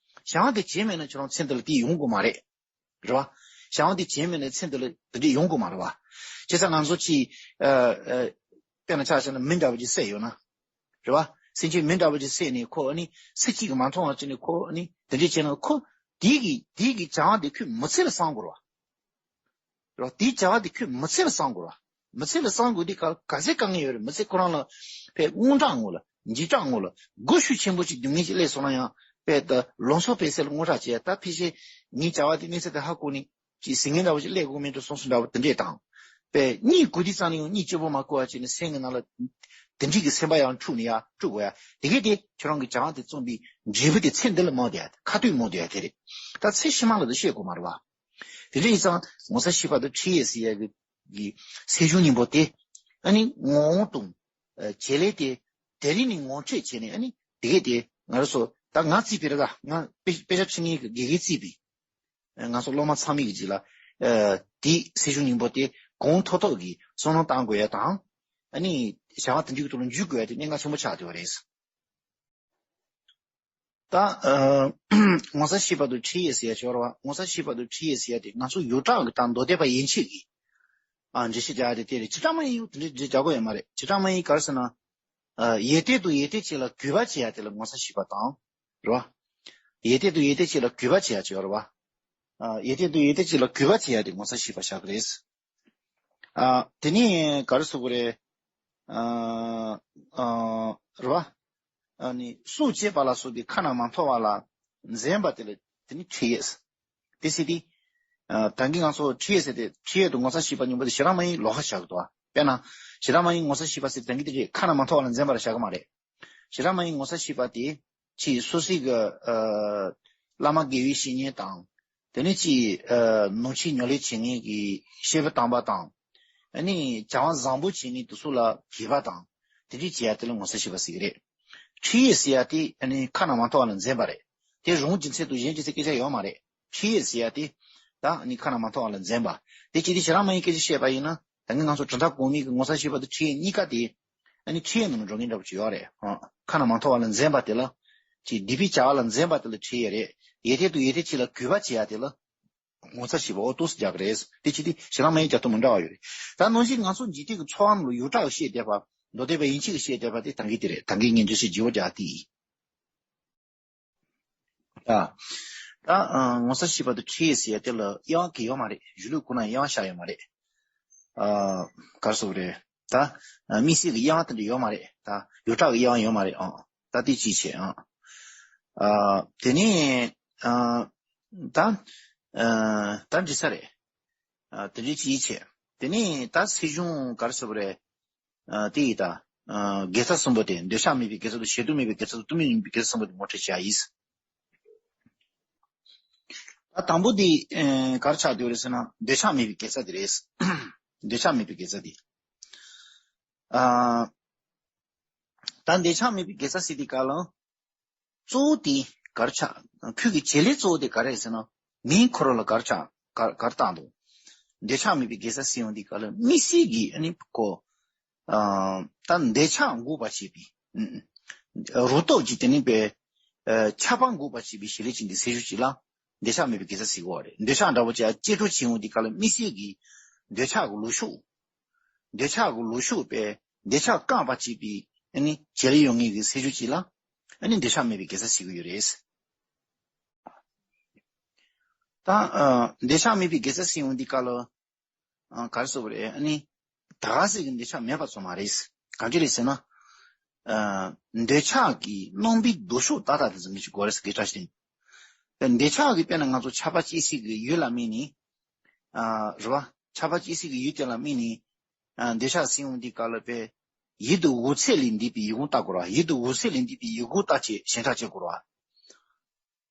བྱ་བ་དེ་བྱས་མེད་ན་ཁྱོད་རང་ཚེ་འདི་ལ་དེ་ཡོང་གི་མ་རེད། རེད་བ། བྱ་བ་འདི་བྱས་མེད་ན་ཚེ་འདི་ལ་དེ་འདྲས་ཡོང་དགོས་མ་རེད་བ། བྱས་ཙང་ང་ཚོ་ཅིག་ཨ། ཨ། དཔེར་ན་ཆ་བཞག་ན་མི་འདྲ་བ་ཅིག་བསད་ཡོད་ན། རེད་བ། སེམས་ཅན་མི་འདྲ་བ་ཅིག་བསད་ནས་ཁོ་ཨ་ནི་སུ་གཅིག་གིས་མ་མཐོང་བ་བྱས་ནས་ཁོ་ཨ་ནི་དེ་འདྲས་བྱས་ན་ཁོ་དེ་གི་དེ་གི་བྱ་བ་དེ་ཁོས་མི་ཚེ་ལ་བསམ་དགོས་རེད་བ། རེད་བ། དེའི་བྱ་བ་དེ་ཁོས་མི་ཚེ་ལ་བསམ་དགོས་རེད་ མི་ཚེ་ལ་བསམ་དགོས་དུས་ག་ག་ཚད་དཀའ་ངལ་ཡོད་རེད། མི་ཚེ་ཁོ་རང་ལ་ཕའི་དངངས་སྐྲག་ངོ་ལ་འཇིགས་སྐྲག་ངོ་ལ་སྒོ་ཤུགས་ཆེན་པོ་ཅིག་སྡུག་བསྔལ་ཅིག་སླེབས་སོང་ན་ཡང་ཕའི་ད་ལོ་ཚོད་ཕལ་ཆེར་ལ་དངངས་སྐྲག་བྱས། ད་ཕལ་ཆེར་ངའི་བྱ་བ་དེ་གནས་ཚད་དེ་ཧ་གོ་ནས་ཅིག་ཟིང་ངེ་འདྲ་བོ་ཅིག་སླེབས་དགོས་མེད་འགྲོ་སོང་སོང་འདྲ་བོ་དེ་འདྲས་དང་། པས་གཉིད་ཁུག་དུས་ཙམ་ནས་ཡང་གཉིད་སྐྱིད་པོ་མ་ཁུག་པ་བྱས་ནས་སེམས་ཀྱི་ནང་ལ་དེ་འདྲས་ཀྱི་སེམས་པ་ཡང་འཁྲུག་ནས་ཡར་དཀྲུག་དགོས་ཡ། དེ་གས་དེ་ཁྱོད་རང་གི་བྱ་བ་དེ་རྩོམ་པའི་འབྲས་བུ་དེ་ཚེ་འདི་ལ་མང་དེ་ཡ། ཁ་ཐུག་མང་དེ་ཡ་དེ་རེད། ད་ཚེ་ཕྱི་མ་ལ་དུ་བཤད་དགོས་མ་རེད་བ། དེ་འདྲ་ཡིན་ཙང་ངོ་ཚ་ཤེས་པ་དང་ཁྲེལ་ཡོད་ཟེར་ཡ་གི་གི་སེམས་བྱུང་སྙིང་པོ་དེ་ཨ་ནི་ངོ་བོ་དང་བྱེད་ལས་དེ་དེ་རིང་ནས་ངོ་འཕྲོད་བྱས་ནས། ཨ་ནི་དེ་གས་དེ་ང་རང་ཚོ་ད་ང་རྩིས་པའི་རེད། ད་ང་དཔེ་དཔེ་ཆ་ཁྲིད་མཁན་གྱི་དགེ་རྒན་རྩིས་པའི། ང་ཚོ་སློབ་མ་ཚང་མའི་གི་རྗེས་ལ་དེའི་སེམས་བྱུང་སྙིང་པོ་དེ་གོང་མཐོར་ཐོག་གི་བསམ་བློ་བཏང་དགོས་ཡ་དང་། ཨ་ནི་བྱ་བ་དེ་འདྲའི་ཐོག་ལ་འཇུག་དགོས་ཡ་དེ་གནད་འགག་ཆེན་པོ་ཆགས་བསྡད་པ་རེད། ད་ངོ་ཚ་ཤེས་པ་དང་ཁྲེལ་ཡོད་ཟེར་ཡ་ཅིག་ཡོད་རེད་བ། ངོ་ཚ་ཤེས་པ་དང་ཁྲེལ་ཡོད་ཟེར་ཡ་དེ་ང་ཚོ་ཡོངས་གྲགས་ཀྱི་ད་མདོ་སྡེ་པ་ཡན་ཆད་ཀྱི་ཨ་འགྲེལ་བཤད་རྒྱག་ཡ་དེ་དེ་རེད། བྱེ་བྲག་སྨྲ་ཡིན་དེ་འདྲའི་འགྲེལ་རྒྱག་དགོས་ཡ་མ་རེད། བྱེ་བྲག་སྨྲ་ཡིན་ག་རེ་ཟེར་ན། ཡོན་ཏན་དང་ཡོན་ཏན་ཅན་ལ་གུས་པ་བྱེད་ཡ་དེ་ལ་ངོ་ཚ་ཤེས་པ་དང་། རེད་བ། ཡོན་ཏན་དང་ཡོན་ཏན་ཅན་ལ་གུས་པ་བྱེད་ཡ་ཅིག་ཡོད་རེད་བ། ཡོན་ཏན་དང་ཡོན་ཏན་ཅན་ལ་གུས་པ་བྱེད་ཡ་དེ་ངོ་ཚ་ཤེས་པ་བཞག་གི་རེད། དེ་ནས་ག་རེ་ཟེར་དགོས་རེད། རེད་བ། སྲོག་བཅད་པ་ལ་སོགས་པའི་ཁ་ན་མ་ཐོ་བ་ལ་འཛེམ་པ་དེ་ལ་དེ་ནི་ཁྲེལ་ཡོད། དེ་ཟེར་དུས། ད་གིན་ང་ཚོ་ཁྲེལ་ཡོད་ཟེར་ཏེ་ཁྲེལ་ཡོད་དང་ངོ་ཚ་ཤེས་པ་གཉིས་པོ་དེ་བྱེ་བྲག་སྨྲ་ཡིན་ལོགས་ཀ་བཞག་གི་འདུག་བ། དཔེར་ན། བྱེ་བྲག་སྨྲ་ཡིན་ངོ་ཚ་ཤེས་པ་ཟེར་དེ་གིན་དེ་རེད། ཁ་ན་མ་ཐོ་བ་ལ་འཛེམ་པར་བཞག་གི་མ་རེད། བྱེ་བྲག་སྨྲ་ཡིན་ངོ་ཚ་ཤེས་པ་དེ་ཕྱིའི་སོ་སོའི་གི་བླ་མ་དགེ་བའི་བཤེས་གཉེན་དང་། དེ་ནས་ཕྱིའི་ནང་ཆོས་ཉམས་ལེན་བྱེད་མཁན་གྱི་སྐྱེས་བུ་དམ་པ་དང་། ཨ་ནི་བྱ་བ་བཟང་པོ་བྱེད་མཁན་དེ་ཚོ་ལ་དད་པ་དང་དེ་འདྲ་བྱེད་ཡ་དེ་ལ་ངོ་ཚ་ཤེས་པ་ཟེར་གི་རེད། ཁྲེལ་ཡོད་ཟེར་ཡ་དེ་ཨ་ནི་ཁ་ན་མ་ཐོ་བ་ལ་འཛེམ་པ་རེད། དེ་རང་གི་ཚེ་དང་གཞན་གྱི་ཚེ་སྐད་ཆ་ཡོད་མ་རེད། ཁྲེལ་ཡོད་ཟེར་ཡ་དེ་ད་ཨ་ནི་ཁ་ན་མ་ཐོ་བ་ལ་འཛེམ་པ། དེ་ཅི་སྟེ་བྱེ་བྲག་སྨྲ་ཡིན་སྐད་ཆ་བཤད་པ་ཡིན་ན། ད་གིན་ང་ཚོ་གྲུབ་མཐའ་གོང་མའི་གི་ངོ་ཚ་ཤེས་པ་དང་ཁྲེལ་ཡོད་གཉིས་ཀ་དེ་ཨ་ནི་ཁྲེལ་ཡོད་ནང་ལ་འགྲོ་མཁན་འདྲ་པོ་ཅིག་ཡོད་རེད། ཁ་ན་མ་ཐོ་བ་ལ་འཛེམ་པ་དེ་ལ་ཅིག་སྡིག་པའི་བྱ་བ་ལ་འཛེམ་པ་དེ་ལ་ཁྲེལ་ཡོད་རེད། ཡོན་ཏན་དང་ཡོན་ཏན་ཅན་ལ་གུས་པ་བྱེད་ཡ་དེ་ལ་ངོ་ཚ་ཤེས་པ་འོ་ཏོག་ཙམ་རྒྱག་གི་རེད། དེ་ཅི་སྟེ་བྱེ་བྲག་སྨྲ་ཡིན་རྒྱག་ཐུབ་མི་འདྲ་བ་ཡོད་རེད། ད་ནང་བཞིན་ང་ཚོ་འཇིག་རྟེན་གྱི་འཚོ་བ་ནང་ལ་ཡོངས་གྲགས་བཤད་བསྡད་པ། མདོ་སྡེ་པ་ཡན་ཆད་ཀྱིས་བཤད་བསྡད་པ་དེ་ད་གིན་དེ་རེད། ད་གིན་ངས་འགྲེལ་བཤད་བགྱི་བ་རྒྱག་དེ་ཡིན། ད། ད་ངོ་ཚ་ཤེས་པ་དང་ཁྲེལ་ཡོད་ཟེར་ཡ་དེ་ལ་དབྱེ་བ་གང་ཡོད་མ་རེད། གཞུང་ལུགས་ཁོ་ན་དབྱེ་བ་བཞག་ཡོད་མ་རེད། ག་རེ་ཟེར་དགོས་རེད། ད་དམིགས་བསལ་གྱི་དབྱེ་བ་དེ་འདྲ་ཡོད་མ་རེད། ད་ཡོངས་གྲགས་ཀྱི་དབྱེ་བ་ཡོད་མ་རེད་ཨང་། ད་དེ་གཅིག་བྱས་ཨང་། དེ་ནས་ད་ད་འགྲིག་ས་རེད། དེ་འདྲ་གཅིག་བྱས། དེ་ནས་ད་སྲིད་གཞུང་ག་རེ་ཟེར་དགོས་རེད། དེ་ཡི་ད། དགེ་རྩ་གསུམ་པོ་དེ་འདོད་ཆགས་མེད་པའི་དགེ་རྩ་དང་བྱེད་ལྡོག་མེད་པའི་དགེ་རྩ་དང་ལྡོག་མེད་མིན་པའི་དགེ་རྩ་གསུམ་པོ་དེ་ངོ་སྤྲོད་བྱ་ཡིན། ད་དང་པོ་དེ་ག་རེ་ཆགས་བསྡད་ཡོད་རེད་ཟེར་ན་འདོད་ཆགས་མེད་པའི་དགེ་རྩ་དེ་རེད། འདོད་ཆགས་མེད་པའི་དགེ་རྩ་དེ། ད་འདོད་ཆགས་མེད་པའི་དགེ་རྩ་ཟེར་དུས་ག་ལ། གཙོ་བོ་དེ་ག་རེ་ཆགས། ཁོས་ཀྱི་བྱེད་ལས་གཙོ་བོ་དེ་ག་རེ་རེད་ཟེར་ན། མིང་འཁོར་བ་ལ་ག་རེ་ཆགས། ག་ག་རེ་བཏང་འདུག་འདོད་ཆགས་མེད་པའི་དགེ་རྩ་ཟེར་ཡོང་དུས་ག་ལ་དམིགས་བསལ་གྱི་ཨ་ནི་ཁོ། ད་འདོད་ཆགས་འགོག་པར་བྱེད་པའི། རོ་སྟོབས་ཀྱིས་དེ་ནི་པའི། ཆགས་པ་འགོག་པར་བྱེད་པའི་བྱེད་ལས་ཅན་གྱི་ཚེ་ཤུགས་ཅིག་ལ། འདོད་ཆགས་མེད་པའི་དགེ་རྩ་ཟེར་གྱི་ཡོད་རེད། འདོད་ཆགས་འདྲ་བོ་ཅིག་གཅེས་སྤྲས་བྱེད་ཡོང་དུས་ག་ལ་དམིགས་བསལ་གྱི། འདོད་ཆགས་ཀྱི་ལུས་ཤུགས། འདོད་ཆགས་ཀྱི་ལུས་ཤུགས་པས་འདོད་ཆགས་བསྐང་བར་བྱེད་པའི་ཨ་ནི་བྱེད་ལས་ཡོང་མཁན་གྱི་ཚེ་ཤུགས་ཅིག་ལ་ཨ་ནི་འདོད་ཆགས་མེད་པའི་དགེ་རྩ་ཟེར་གྱི་ཡོད་རེད། ད་འདོད་ཆགས་མེད་པའི་དགེ་རྩ་ཟེར་ཡོང་དུས་ག་ལ་ག་རེ་ཟེར་དགོས་རེད། ཨ་ནི་ད་ག་ཟེར་གྱི་འདོད་ཆགས་མེད་པ་ཚོ་མ་རེད། གང་ཅི་རེད་ཟེར་ན། འདོད་ཆགས་ཀྱི་རྣམ་པའི་ལྡོག་ཕྱོགས་ཏག་ཏག་དེ་ཚོ་མི་ཅིག་དགོས་རེད་ཟེར་གྱི་འདྲ་ཞིག་རེད། འདོད་ཆགས་ཀྱི་དཔེར་ན་ང་ཚོ་ཆགས་པ་སྐྱེ་སའི་གི་ཡུལ་ལ་དམིགས་ནས། རེད་བ། ཆགས་པ་སྐྱེ་སའི་གི་ཡུལ་དེ་ལ་དམིགས་ནས། འདོད་ཆགས་ཟིན་འོང་དུས་ག་ལ་པས། ཡིད་དུ་འོང་ཚད་ལས་འདས་པའི་ཡིད་དབང་བལྟ་དགོས་རེད་བ། ཡིད་དུ་འོང་ཚད་ལས་འདས་པའི་ཡིད་དབང་བལྟ་བྱས་ཞེན་ཆགས་བྱེད་དགོས་རེད་བ།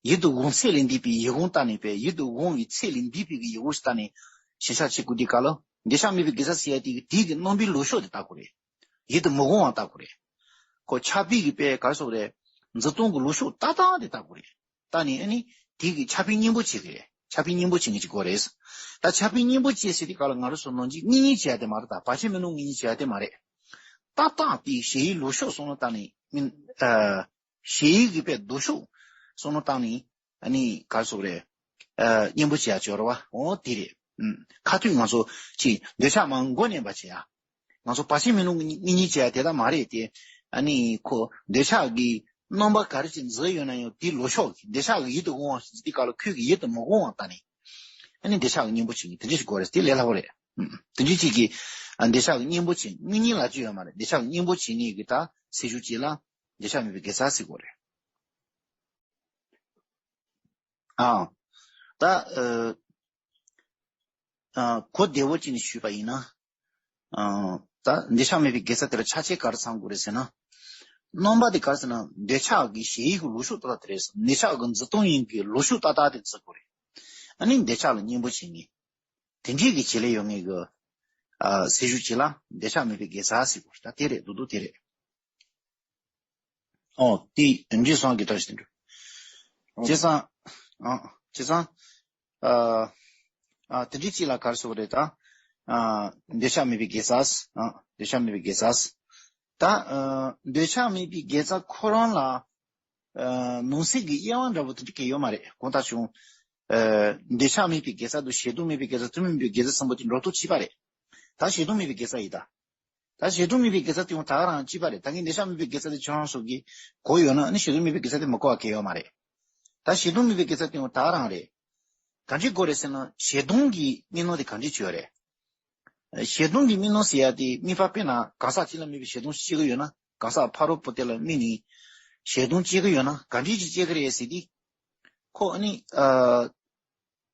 ཡིད་དུ་འོང་ཚད་ལས་འདས་པའི་ཡིད་དབང་བལྟ་ནས་པས། ཡིད་དུ་འོང་བའི་ཚད་ལས་འདས་པའི་གི་ཡིད་དབང་ཞིག་བལྟ་ནས་ཞེན་ཆགས་བྱེད་དགོས་དུས་ག་ལ། འདོད་ཆགས་མེད་པའི་དགེ་རྩ་ཟེར་ཡ་དེ་གི་དེའི་གི་རྣམ་པའི་ལྡོག་ཕྱོགས་དེ་བལྟ་དགོས་རེད། ཡིད་དུ་མི་འོང་བ་བལྟ་དགོས་རེད། ཁོ་ཆགས་པའི་གི་པས་ག་རེ་ཟེར་དགོས་རེད། འཛིན་སྟངས་ཀྱི་ལྡོག་ཕྱོགས་ཏག་ཏག་དེ་བལྟ་དགོས་རེད། ད་ནི་ཨ་ནི་དེ་གི་ཆགས་པའི་གཉེན་པོ་བྱེད་ཀྱི་རེད། ཆགས་པའི་གཉེན་པོ་བྱེད་མཁན་ཅིག་དགོས་རེད། ད་ཆགས་པའི་གཉེན་པོ་བྱེད་ཟེར་དུས་ག་ལ་ང་རང་ཚོ་ནང་གི་གཉེན་ཉེ་བྱེད་ཡ་དེ་མ་རེད། ད་བར་ཆད་མེད་ནོ་གཉེན་ཉེ་བྱེད་ཡ་དེ་མ་རེད། ཏག་ཏག་དེ་གཞལ་ཡས་ལྡོག་ཕྱོགས་བསམ་བློ་བཏང་ནས་མིན། ཨ། གཞལ་ཡས་ཀྱི་པའི་ལྡོག་ཕྱོགས་བསམ་བློ་བཏང་ནས་ཨ་ནི་ག་རེ་ཟེར་དགོས་རེད། ཨ། གཉེན་པོ་བྱེད་ཡ་ཅིག་ཡོད་རེད་བ། འོ་དེ་རེད། ཨུམ། ཁ་ཐུག་ང་ཚོ་ཅིག་འདོད་ཆགས་མར་མགོ་མནན་པ་བྱེད་ཡ། ང་ཚོ་བར་ཆད་མེད་ནོ་གཉེན་ཉེ་བྱེད་ཡ་དེ་ད་མ་རེད་དེ། ཨ་ནི་ཁོ་འདོད་ཆགས་ཀྱི་རྣམ་པ་ག་རེ་ཅིག་འཛིན་ཡོད་ན་ཡང་དེའི་ལྡོག་ཕྱོགས་ཀྱི་འདོད་ཆགས་ཀྱི་ཡིད་དུ་འོང་བ་ཞིག་འཛིན་དུས་ག་ལ་ཁོས་ཀྱི་ཡིད་དུ་མི་འོང་བ་བལྟ་ནས། ཨ་ནི་འདོད་ཆགས་ཀྱི་གཉེན་པོ་བྱེད་མཁན་དེ་འདྲ་ཞིག་དགོས་རེད། དེ་ལས་སླ་པོ་རེད། དེ་འདྲའི་ཅིག་གི་འདོད་ཆགས་ཀྱི་གཉེན་པོ་བྱེད། དངོས་གཉེན་ལབ་རྒྱུ་ཡོད་མ་རེད། འདོད་ཆགས་ཀྱི་གཉེན་པོ་བྱེད་མཁན་གྱི་ད་སེལ་ཤུགས་ཅིག་ལ་འདོད་ཆགས་མེད་པའི་དགེ་རྩ་ཟེར་གྱི་ཡོད་རེད། ཨ། ད། ཨ། གོ་བདེ་བོ་ཅིག་ནས་ཞུས་པ་ཡིན་ན། ཨ། ད་འདོད་ཆགས་མེད་པའི་དགེ་རྩ་དེ་ལ་ཆ་བྱད་ག་རེ་ཚང་དགོས་རེད་ཟེར་ན། རྣམ་པ་དེ་ག་རེ་ཟེར་ན། འདོད་ཆགས་ཀྱི་གཞལ་ཡས་ཀྱི་ལོག་ཕྱོགས་ཏག་ཏག་དེ་རེད། འདོད་ཆགས་ཀྱི་འཛིན་སྟངས་ཡིན་གྱི་ལོག་ཕྱོགས་ཏག་ཏག་དེ་བརྩི་དགོས་རེད། ཨ་ནི་འདོད་ཆགས་ལ་གཉེན་པོ་བྱེད་མཁན། དེ་འདྲའི་གི་བྱེད་ལས་ཡོད་མཁན་གྱི། ཨ། སེལ་ཤུགས་ཅིག་ལ་འདོད་ཆགས་མེད་པའི་དགེ་རྩ་ཟེར་དགོས་རེད། ད་དེ་རེད། རྡོག་རྡོག་དེ་རེད། ཨོ། དེ་འདྲའི་སོང་གི་ཐབས་ཤེས་དེ་འདྲ། བྱས་ཙང་། ཨ། བྱས་ཙང་། ཨ། ཨ། དེ་འདྲའི་ཅིག་ལ་ག་རེ་ཟེར་དགོས་རེད་ད། ཨ། འདོད་ཆགས་མེད་པའི་དགེ་རྩ། ཨ། འདོད་ཆགས་མེད་པའི་དགེ་རྩ། ད། ཨ། འདོད་ཆགས་མེད་པའི་དགེ་རྩ་ཁོ་རང་ལ། ཨ། ནང་གསེས་ཀྱི་དབྱེ་བ་འདྲ་པོ་དེ་འདྲ་གང་ཡང་ཡོད་མ་རེད། གང་ལྟར་བྱུང་། ཨ། འདོད་ཆགས་མེད་པའི་དགེ་རྩ་དང་ཞེ་སྡང་མེད་པའི་དགེ་རྩ། ལྟོགས་ལྷུང་མེད་པའི་དགེ་རྩ་ཟེར་གསུམ་པོ་དེ་འགྲོ་སྟངས་གཅིག་པ་རེད། ད་ཞེ་སྡང་མེད་པའི་དགེ་རྩ་ཡིན་ད། ད་ཞེ་སྡང་མེད་པའི་དགེ་རྩ་དེ་ཡང་ད་ག་རང་གཅིག་པ་རེད། ད་ངས་འདོད་ཆགས་མེད་པའི་དགེ་རྩ་དེ་ཁྱོད་རང་ཚོ་གིས་གོ་ཡོད་ན། ཨ་ནི་ཞེ་སྡང་མེད་པའི་དགེ་རྩ་དེ་མི་གོ་བ་གང་ཡང་ཡོད་མ་རེད། ད་ཞེ་སྡང་མེད་པའི་དགེ་རྩ་དེ་ཡང་ད་ག་རང་རེད། ག་འདྲས་གོ་རེད་ཟེར་ན། ཞེ་སྡང་གི་གཉེན་སྣང་དེ་ག་འདྲས་བྱེད་ཡོད་རེད། ཞེ་སྡང་གི་གཉེན་སྣང་ཟེར་ཡ་དེ། དམིགས་པ་དཔེར་ན་གང་ཟག་གཅིག་ལ་དམིགས་པའི་ཞེ་སྡང་སྐྱེ་གི་ཡོད་ན། གང་ཟག་ཕ་རོལ་པོ་དེ་ལ་དམིགས་ནས་ཞེ་སྡང་སྐྱེ་གི་ཡོད་ན། ག་འདྲས་ཅིག་སྐྱེ་གི་རེད་ཟེར་དུས། ཁོ་ཨ་ནི། ཨ།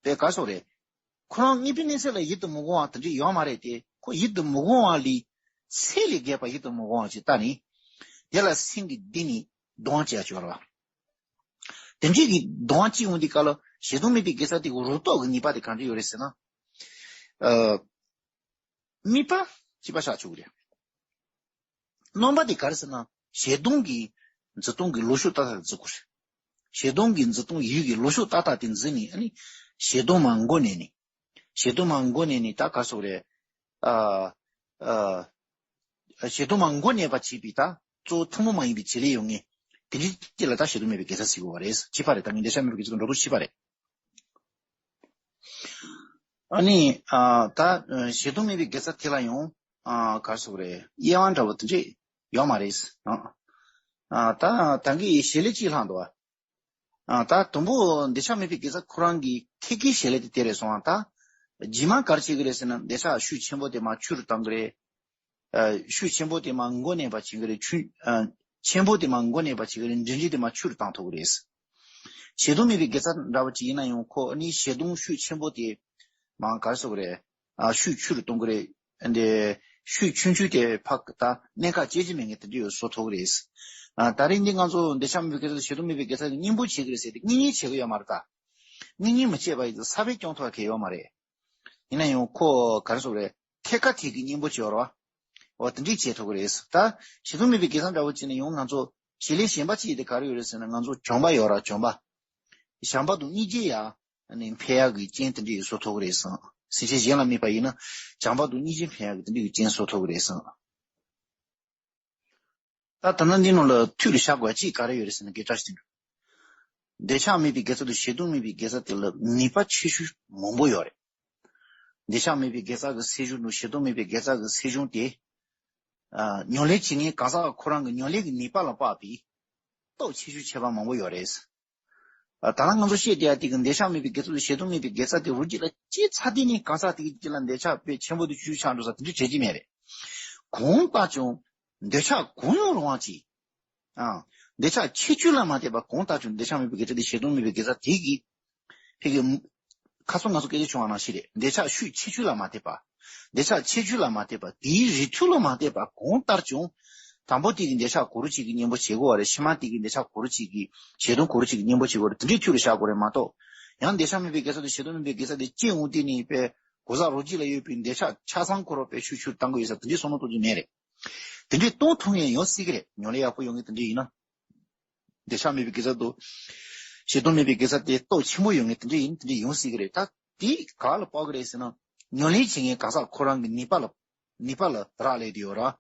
དཔེ་ག་རེ་ཟེར་དགོས་རེད། ཁོ་རང་དངོས་པོའི་གནས་ཚད་ལ་ཡིད་དུ་མི་འོང་བ་དེ་འདྲས་ཡོད་མ་རེད་དེ། ཁོ་ཡིད་དུ་མི་འོང་བ་ལས་ཚད་ལས་བརྒལ་བ་ཡིད་དུ་མི་འོང་བ་ཅིག་ལྟ་ནས། དེ་ལ་སེམས་ཀྱིས་བསྡད་ནས་སྡང་བྱེད་ཡ་ཅིག་ཡོད་རེད་པ། དེ་འདྲས་ཀྱི་སྡང་བྱེད་ཡོང་དུས་སྐབས་ལ། ཞེ་སྡང་མེད་པའི་དགེ་རྩ་དེ་གི་རང་སྟོབས་ཀྱི་ནུས་པ་དེ་ག་འདྲས་ཡོད་རེད་ཟེར་ན། ཨ། དམིགས་པ་གཅིག་པ་བཞག་ཆོག་གི་རེད། རྣམ་པ་དེ་ག་རེ་ཟེར་ན། ཞེ་སྡང་གི་འཛིན་སྟངས་ཀྱི་ལོག་ཕྱོགས་ཏག་ཏག་དེ་བརྩི་དགོས་རེད། ཞེ་སྡང་གི་འཛིན་སྟངས་ཡུལ་གྱི་ལོག་ཕྱོགས་ཏག་ཏག་དེ་འཛིན་ནས། ཨ་ནི་ཞེ་སྡང་མར་མགོ་མནན་ནས། ཞེ་སྡང་མར་མགོ་མནན་ནས་ད་ག་རེ་ཟེར་དགོས་རེད། ཨ། ཨ། ཞེ་སྡང་མར་མགོ་མནན་པ་བྱེད་པའི་ད་གཙོ་བོ་ཐུན་མོང་མ་ཡིན་པའི་བྱེད་ལས་ཡོད་མཁན་དེ་འདྲའི་ཅིག་ལ་ད་ཞེ་སྡང་མེད་པའི་དགེ་རྩ་ཟེར་དགོས་པ་རེད། གཅིག་པ་རེད། ད་ངས་འདོད་ཆགས་མེད་པའི་དགེ་རྩ་དང་འགྲོ་སྟངས་གཅིག་པ་རེད། ཨ་ནི། ཨ། ད་ཞེ་སྡང་མེད་པའི་དགེ་རྩ་དེ་ལ་ཡང་། ཨ། ག་རེ་ཟེར་དགོས་རེད། དབྱེ་བ་འདྲ་པོ་དེ་འདྲས་ཡོད་མ་རེད། ཨ། ཨ། ད་ད་གིན་བྱེད་ལས་གཅིག་ལྷག་འདུག་པ། ཨ། ད་དང་པོ་འདོད་ཆགས་མེད་པའི་དགེ་རྩ་ཁོ་རང་གི་ཁྱད་ཀྱི་བྱེད་ལས་དེ་དེ་རེད་སོང་ཨ། ད་རྗེས་མ་ག་རེ་བྱེད་ཀྱི་རེད་ཟེར་ན། འདོད་ཆགས་ཤུགས་ཆེན་པོ་དེ་མར་ཆུ་རུ་བཏང་གི་རེད། ཨ། ཤུགས་ཆེན་པོ་དེ་མར་མགོ་མནན་པ་བྱེད་ཀྱི་རེད། ཆུ། ཨ། ཆེན་པོ་དེ་མར་མགོ་མནན་པ་བྱེད་ཀྱི་རེད། འབྲིང་འབྲིང་དེ་མར་ཆུ་རུ་བཏང་ཐུབ་ཀྱི་རེད། ཞེ་སྡང་མེད་པའི་དགེ་རྩ་འདྲ་པོ་ཅིག་ཡིན་ན་ཡང་། ཁོ་ཨ་ནི་ཞེ་སྡང་ཤུགས་ཆེན་པོ་དེ་མར་ག་རེ་ཟེར་དགོས་རེད། ཨ། ཤུགས་ཆུ་རུ་གཏོང་གི་རེད། འདི་ཤུགས་ཆུང་ཆུང་དེ་ཕར་ད་གནད་འགག་སྐྱེལ་གྱི་མེད་མཁན་དེ་འདྲ་ཡོད་བཟོ་ཐུབ་ཀྱི་རེད། ཨ། ད་རེས་འདི་ང་ཚོ་འདོད་ཆགས་མེད་པའི་དགེ་རྩ་དང་ཞེ་སྡང་མེད་པའི་དགེ་རྩ་གི་གཉེན་པོ་བྱེད་ཀྱི་རེད་ཟེར་ཏེ། གཉེན་ཉེ་བྱེད་ཀྱི་ཡོད་མ་རེད་ད། གཉེན་ཉེ་མི་བྱེད་པ་ཡིན་ཙང་ས་བོན་སྐྱོང་ཐུབ་པ་གང་ཡང་ཡོད་མ་རེད། ཡིན་ན་ཡང་ཁོ་ག་རེ་ཟེར་དགོས་རེད། ཐད་ཀར་ཐད་ཀྱི་གཉེན་པོ་བྱེད་ཡོད་རེད་པ། འོ། དེ་འདྲས་བྱེད་ཐུབ་ཀྱི་རེད། ད་ཞེ་སྡང་མེད་པའི་དགེ་རྩ་འདྲ་པོ་བྱས་ན་ཡང་། ང་ཚོ་བྱེད་ལས་གཞན་པ་གཅིག་དེ་ག་རེ་ཡོད་རེད་ཟེར་ན། ང་ཚོ་བྱམས་པ་ཡོད་རེད། བྱམས་པ། བྱམས་པ་དང་སྙིང་རྗེ་ཡར་ནས་འཕེལ་ཡག་གི་རྐྱེན་དེ་འདྲས་བཟོ་ཐུབ་ཀྱི་རེད་བསམ། སེམས་ཅན་གཞན་ལ་དམིགས་པ་ཡིན་ན་བྱམས་པ་དང་སྙིང་རྗེ་འཕེལ་ཡག་གི་དེ་འདྲས་ཀྱི་རྐྱེན་བཟོ་ཐུབ་ཀྱི་རེད་བསམ། ད་ད་ལྟ་འདི་ནང་ལ་མཐུད་དུ་བཞག་དགོས་པ་གཅིག་ག་རེ་ཡོད་རེད་ཟེར་ན། སྐད་ཆ་ཞིག་འདུག་འདོད་ཆགས་མེད་པའི་དགེ་རྩ་དང་ཞེ་སྡང་མེད་པའི་དགེ་རྩ་དེ་ལ་ནུས་པ་ཆེ་ཤོས་མང་པོ་ཡོད་རེད། འདོད་ཆགས་མེད་པའི་དགེ་རྩ་གི་སེལ་གཞུང་དང་ཞེ་སྡང་མེད་པའི་དགེ་རྩ་གི་སེལ་གཞུང་དེ། ཨ། ཉམས་ལེན་བྱེད་མཁན་གང་ཟག་ཁོ་རང་གི་ཉམས་ལེན་གྱི་ནུས་པ་ལ་དཔག་པའི་སྟོབས་ཆེ་ཤོས་ཁྱད་པར་མང་པོ་ཡོད་རེད། ཨ། ད་ལྟ་ང་ཚོ་བཤད་བསྡད་ཡ་དེ་གི་འདོད་ཆགས་མེད་པའི་དགེ་རྩ་དང་ཞེ་སྡང་མེད་པའི་དགེ་རྩ་དེ་རང་རྒྱུད་ལ་སྐྱེས་ཚར་དུས་ནས་གང་ཟག་དེ་གི་རྒྱུད་ལ་འདོད་ཆགས་དཔེ་ཆེན་པོ་དེ་ཆུང་ཆུང་ཆགས་འགྲོ་ས་དེ་འདྲ་བྱེད་ཀྱི་མེད་རེད། གང་ལྟར་ཀྱང་འདོད་ཆགས་གང་ཡང་རུང་བ་ཅིག་ཨ། འདོད་ཆགས་ཁྱད་ཆོས་ལ་མ་ལྟོས་པར་གང་ལྟར་ཀྱང་འདོད་ཆགས་མེད་པའི་དགེ་རྩ་དེ་ཞེ་སྡང་མེད་པའི་དགེ་རྩ་དེ་གི། ཕ་གི། ཁ་སང་ང་ཚོ་སྐད་ཆ་བྱུང་བ་ནང་བཞིན་རེད། འདོད་ཆགས་ཤུགས་ཆེ་ཆུང་ལ་མ་ལྟོས་པར། འདོད་ཆགས་ཆེ་ཆུང་ལ་མ་ལྟོས་པར། དེའི་རིགས་མཐུན་ལ་མ་ལྟོས་པར། གང་ལྟར་ཀྱང་། དང་པོ་དེ་གི་འདོད་ཆགས་ག་རེ་ཅིག་གི་གཉེན་པོ་བྱེད་དགོས་པ་རེད། ཕྱི་མ་དེ་གི་འདོད་ཆགས་ག་རེ་ཅིག་གི། ཞེ་སྡང་ག་རེ་ཅིག་གི་གཉེན་པོ་བྱེད་དགོས་རེད། དེ་འདྲའི་མཐུད་དུ་བཞག་དགོས་རེད་མ་གཏོགས། ཡང་འདོད་ཆགས་མེད་པའི་དགེ་རྩ་དང་ཞེ་སྡང་མེད་པའི་དགེ་རྩ་དེ་སྐྱེ་འོང་དུས་ནས་དཔེ་གང་ཟག་རང་རྒྱུད་ལ་ཡོད་པའི་འདོད་ཆགས་ཆ་ཚང་ཁོ་རང་དཔེ་ཤུགས་ཆུང་བཏང་གི་ཡོད་ས་དེ་འདྲའི་བསམ་བློ་གཏོང་རྒྱུ་མེད་རེད། དེ་འདྲའི་གཏོང་ཐུབ་མཁན་ཡོང་སྲིད་ཀྱི་རེད། ཉམས་ལེན་ཡག་པོ་ཡོང་མཁན་དེ་འདྲ་ཡིན་ན། འདོད་ཆགས་མེད་པའི་དགེ་རྩ་དང་། ཞེ་སྡང་མེད་པའི་དགེ་རྩ་དེ་སྟོབས་ཆེན་པོ་ཡོང་མཁན་དེ་འདྲ་ཡིན། དེ་འདྲ་ཡོང་སྲིད་ཀྱི་རེད། ད་དེ་ག་ལ་དཔག་གི་རེད་ཟེར་ན། ཉམས་ལེན་བྱེད་མཁན་གང་ཟག་ཁོ་རང་གི་ནུས་པ་ལ། ནུས་པ་ལ་རག་ལས་དེ་ཡོད་ར།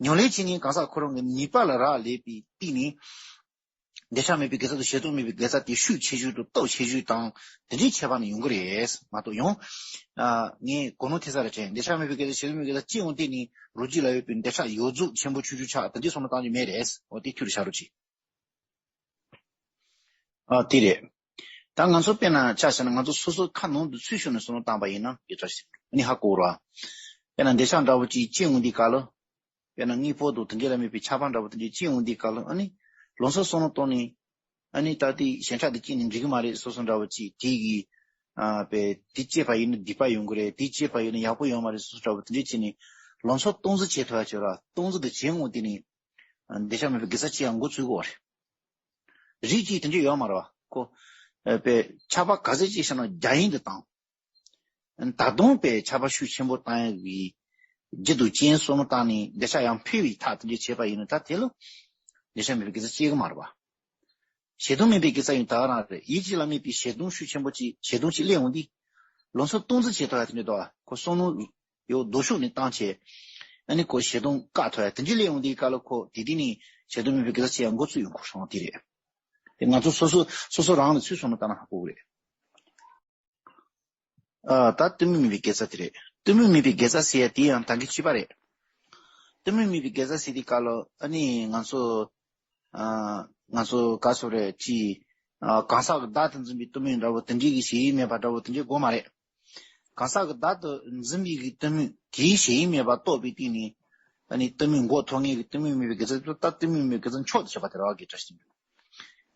ཉམས་ལེན་བྱེད་མཁན་གང་ཟག་ཁོ་རང་གི་ནུས་པ་ལ་རག་ལས་པའི་སྟེང་ནས། འདོད་ཆགས་མེད་པའི་དགེ་རྩ་དང་ཞེ་སྡང་མེད་པའི་དགེ་རྩ་དེ་ཤུགས་ཆེ་ཤོས་དང་སྟོབས་ཆེ་ཤོས་དང་དེ་འདྲའི་ཁྱད་པར་ནི་ཡོང་གི་རེད་མ་གཏོགས། ཡང་། ཨ། ངས་གོ་ནོར་ཐེབས་ས་རེད་དྲན། འདོད་ཆགས་མེད་པའི་དགེ་རྩ་ཞེ་སྡང་མེད་པའི་དགེ་རྩ་སྐྱེ་འོང་དུས་ནས་རང་རྒྱུད་ལ་ཡོད་པའི་འདོད་ཆགས་ཡོངས་རྫོགས་ཆེན་པོ་ཆུང་ཆུང་ཆགས། དེ་འདྲའི་བསམ་བློ་བཏང་རྒྱུ་མེད་རེད། འོ། དེ་ཁྱོད་རང་བཞག་རོགས་གྱིས། ཨ། དེ་རེད། ད་ང་ཚོ་དཔེར་ན་ཆ་བཞག་ན་ང་ཚོ་སོ་སོ་ཁ་ནང་དུ་ཚུད་ཤོར་ནས་བསམ་བློ་བཏང་པ་ཡིན་ན་དེ་ལྟར་ཞིག་ནི་ཧ་གོ་ར། དཔེར་ན་འདོད་ཆགས་འདྲ་བོ་ཅིག་སྐྱེ་འོང་དུས་སྐབས་ལ། དཔེར་ན་དངོས་པོ་དང་དེ་འདྲ་ལ་དམིགས་པའི་ཆགས་པ་འདྲ་བོ་དེ་འདྲ་སྐྱེ་འོང་དུས་སྐབས་ལ་ཨ་ནི། ལམ་སང་བསམ་བློ་བཏང་ནས། ཨ་ནི་ད་དེ་ཞེན་ཆགས་དེ་སྐྱེས་ནས་འགྲིག་གི་མ་རེད་བསམ་བསམ་འདྲ་བོ་ཅིག་དེ་གི། ཨ་པས་དེ་སྐྱེས་པ་ཡིན་ན་སྡིག་པ་ཡོང་གི་རེད། དེ་སྐྱེས་པ་ཡིན་ན་ཡག་པོ་ཡོང་མ་རེད་བསམ་འདྲ་བོ་དེ་འདྲ་བྱས་ནས། ལམ་སང་སྟངས་འཛིན་བྱེད་ཐུབ་ཡ་བྱོས་ར། སྟངས་འཛིན་དེ་བྱེད་འོང་དུས་ནས། འདོད་ཆགས་མེད་པའི་དགེ་རྩ་ཅི་ཡང་འགོ་ཚུགས་དགོས་རེད། རིགས་གཅིག་དེ་འདྲ་ཡོད་མ་རེད་བ་ཁོ། ཨ་པས་ཆགས་པ་ག་ཚད་ཅིག་བྱུང་ན་རྒྱ་ཡན་དུ་བཏང་། ད་དུང་པས་ཆགས་པ་ཤུགས་ཆེན་པོ་བཏང་ཡག་གི་རྒྱུ་དང་རྐྱེན་བསམ་བློ་བཏང་ནས་འདོད་ཆགས་ཡང་འཕེལ་བའི་ཐག་དེ་འདྲ་བྱས་པ་ཡིན་ན་ད་དེ་ལ་འདོད་ཆགས་མེད་པའི་དགེ་རྩ་སྐྱེ་གི་མ་རེད་བ། ཞེ་སྡང་མེད་པའི་དགེ་རྩ་ཡང་ད་ག་རང་རེད། ཡིད་ཀྱི་ལ་དམིགས་པའི་ཞེ་སྡང་ཤུགས་ཆེན་པོ་ཅིག་ཞེ་སྡང་ཅིག་སླེབས་འོང་དུས། ལམ་སང་སྟངས་འཛིན་བྱེད་ཐུབ་ཡ་དེ་འདྲ་འདུག་བ་ཁོ་བསམ་བློ་ཡོད་ལྡོག་ཕྱོགས་ནས་བཏང་བྱས། ཨ་ནི་ཁོ་ཞེ་སྡང་བཀག་ཐུབ་ཡ་དེ་འདྲ་སླེབས་འོང་དུས་སྐབས་ལ་ཁོ་དེ་དུས་ནས་ཞེ་སྡང་མེད་པའི་དགེ་རྩ་བྱེད་ཡ་འགོ་ཚུགས་ཡོང་ཁོ་སོང་དེ་རེད། དེ་ང་ཚོ་སོ་སོ་སོ་སོ་རང་ལ་ཚུད་སོང་ན་ལྟ་ན་ཧ་གོ་གི་རེད། ཨ་ད་གཏི་མུག་མེད་པའི་དགེ་རྩ་དེ་རེད། གཏི་མུག་མེད་པའི་དགེ་རྩ་ཟེར་ཡ་དེ་ཡང་ད་གིན་བྱས་པ་རེད། གཏི་མུག་མེད་པའི་དགེ་རྩ་ཟེར་དུས་སྐབས་ལ་ཨ་ནི་ང་ཚོ་ཨ་ང་ཚོ་ག་སོ་རེད་ཅི། ཨ་གང་ཟག་གི་བདག་ཏུ་འཛིན་པའི་གཏི་མུག་འདྲ་བོ་དེ་འདྲའི་གི་ཞེན་ཡུལ་མེད་པ་འདྲ་བོ་དེ་འདྲའི་དགོས་མ་རེད། གང་ཟག་གི་བདག་ཏུ་འཛིན་པའི་གི་གཏི་མུག་དེའི་ཞེན་ཡུལ་མེད་པ་རྟོགས་པའི་སྟེང་ནས་ཨ་ནི་གཏི་མུག་འགོག་ཐུབ་མཁན་གི་གཏི་མུག་མེད་པའི་དགེ་རྩ་ད་གཏི་མུག་མེད་པའི་དགེ་རྩ་མཆོག་ཏུ་གྱུར་པ་དེ་རེད་བ་དགེ་བཀྲ་ཤིས་པའི།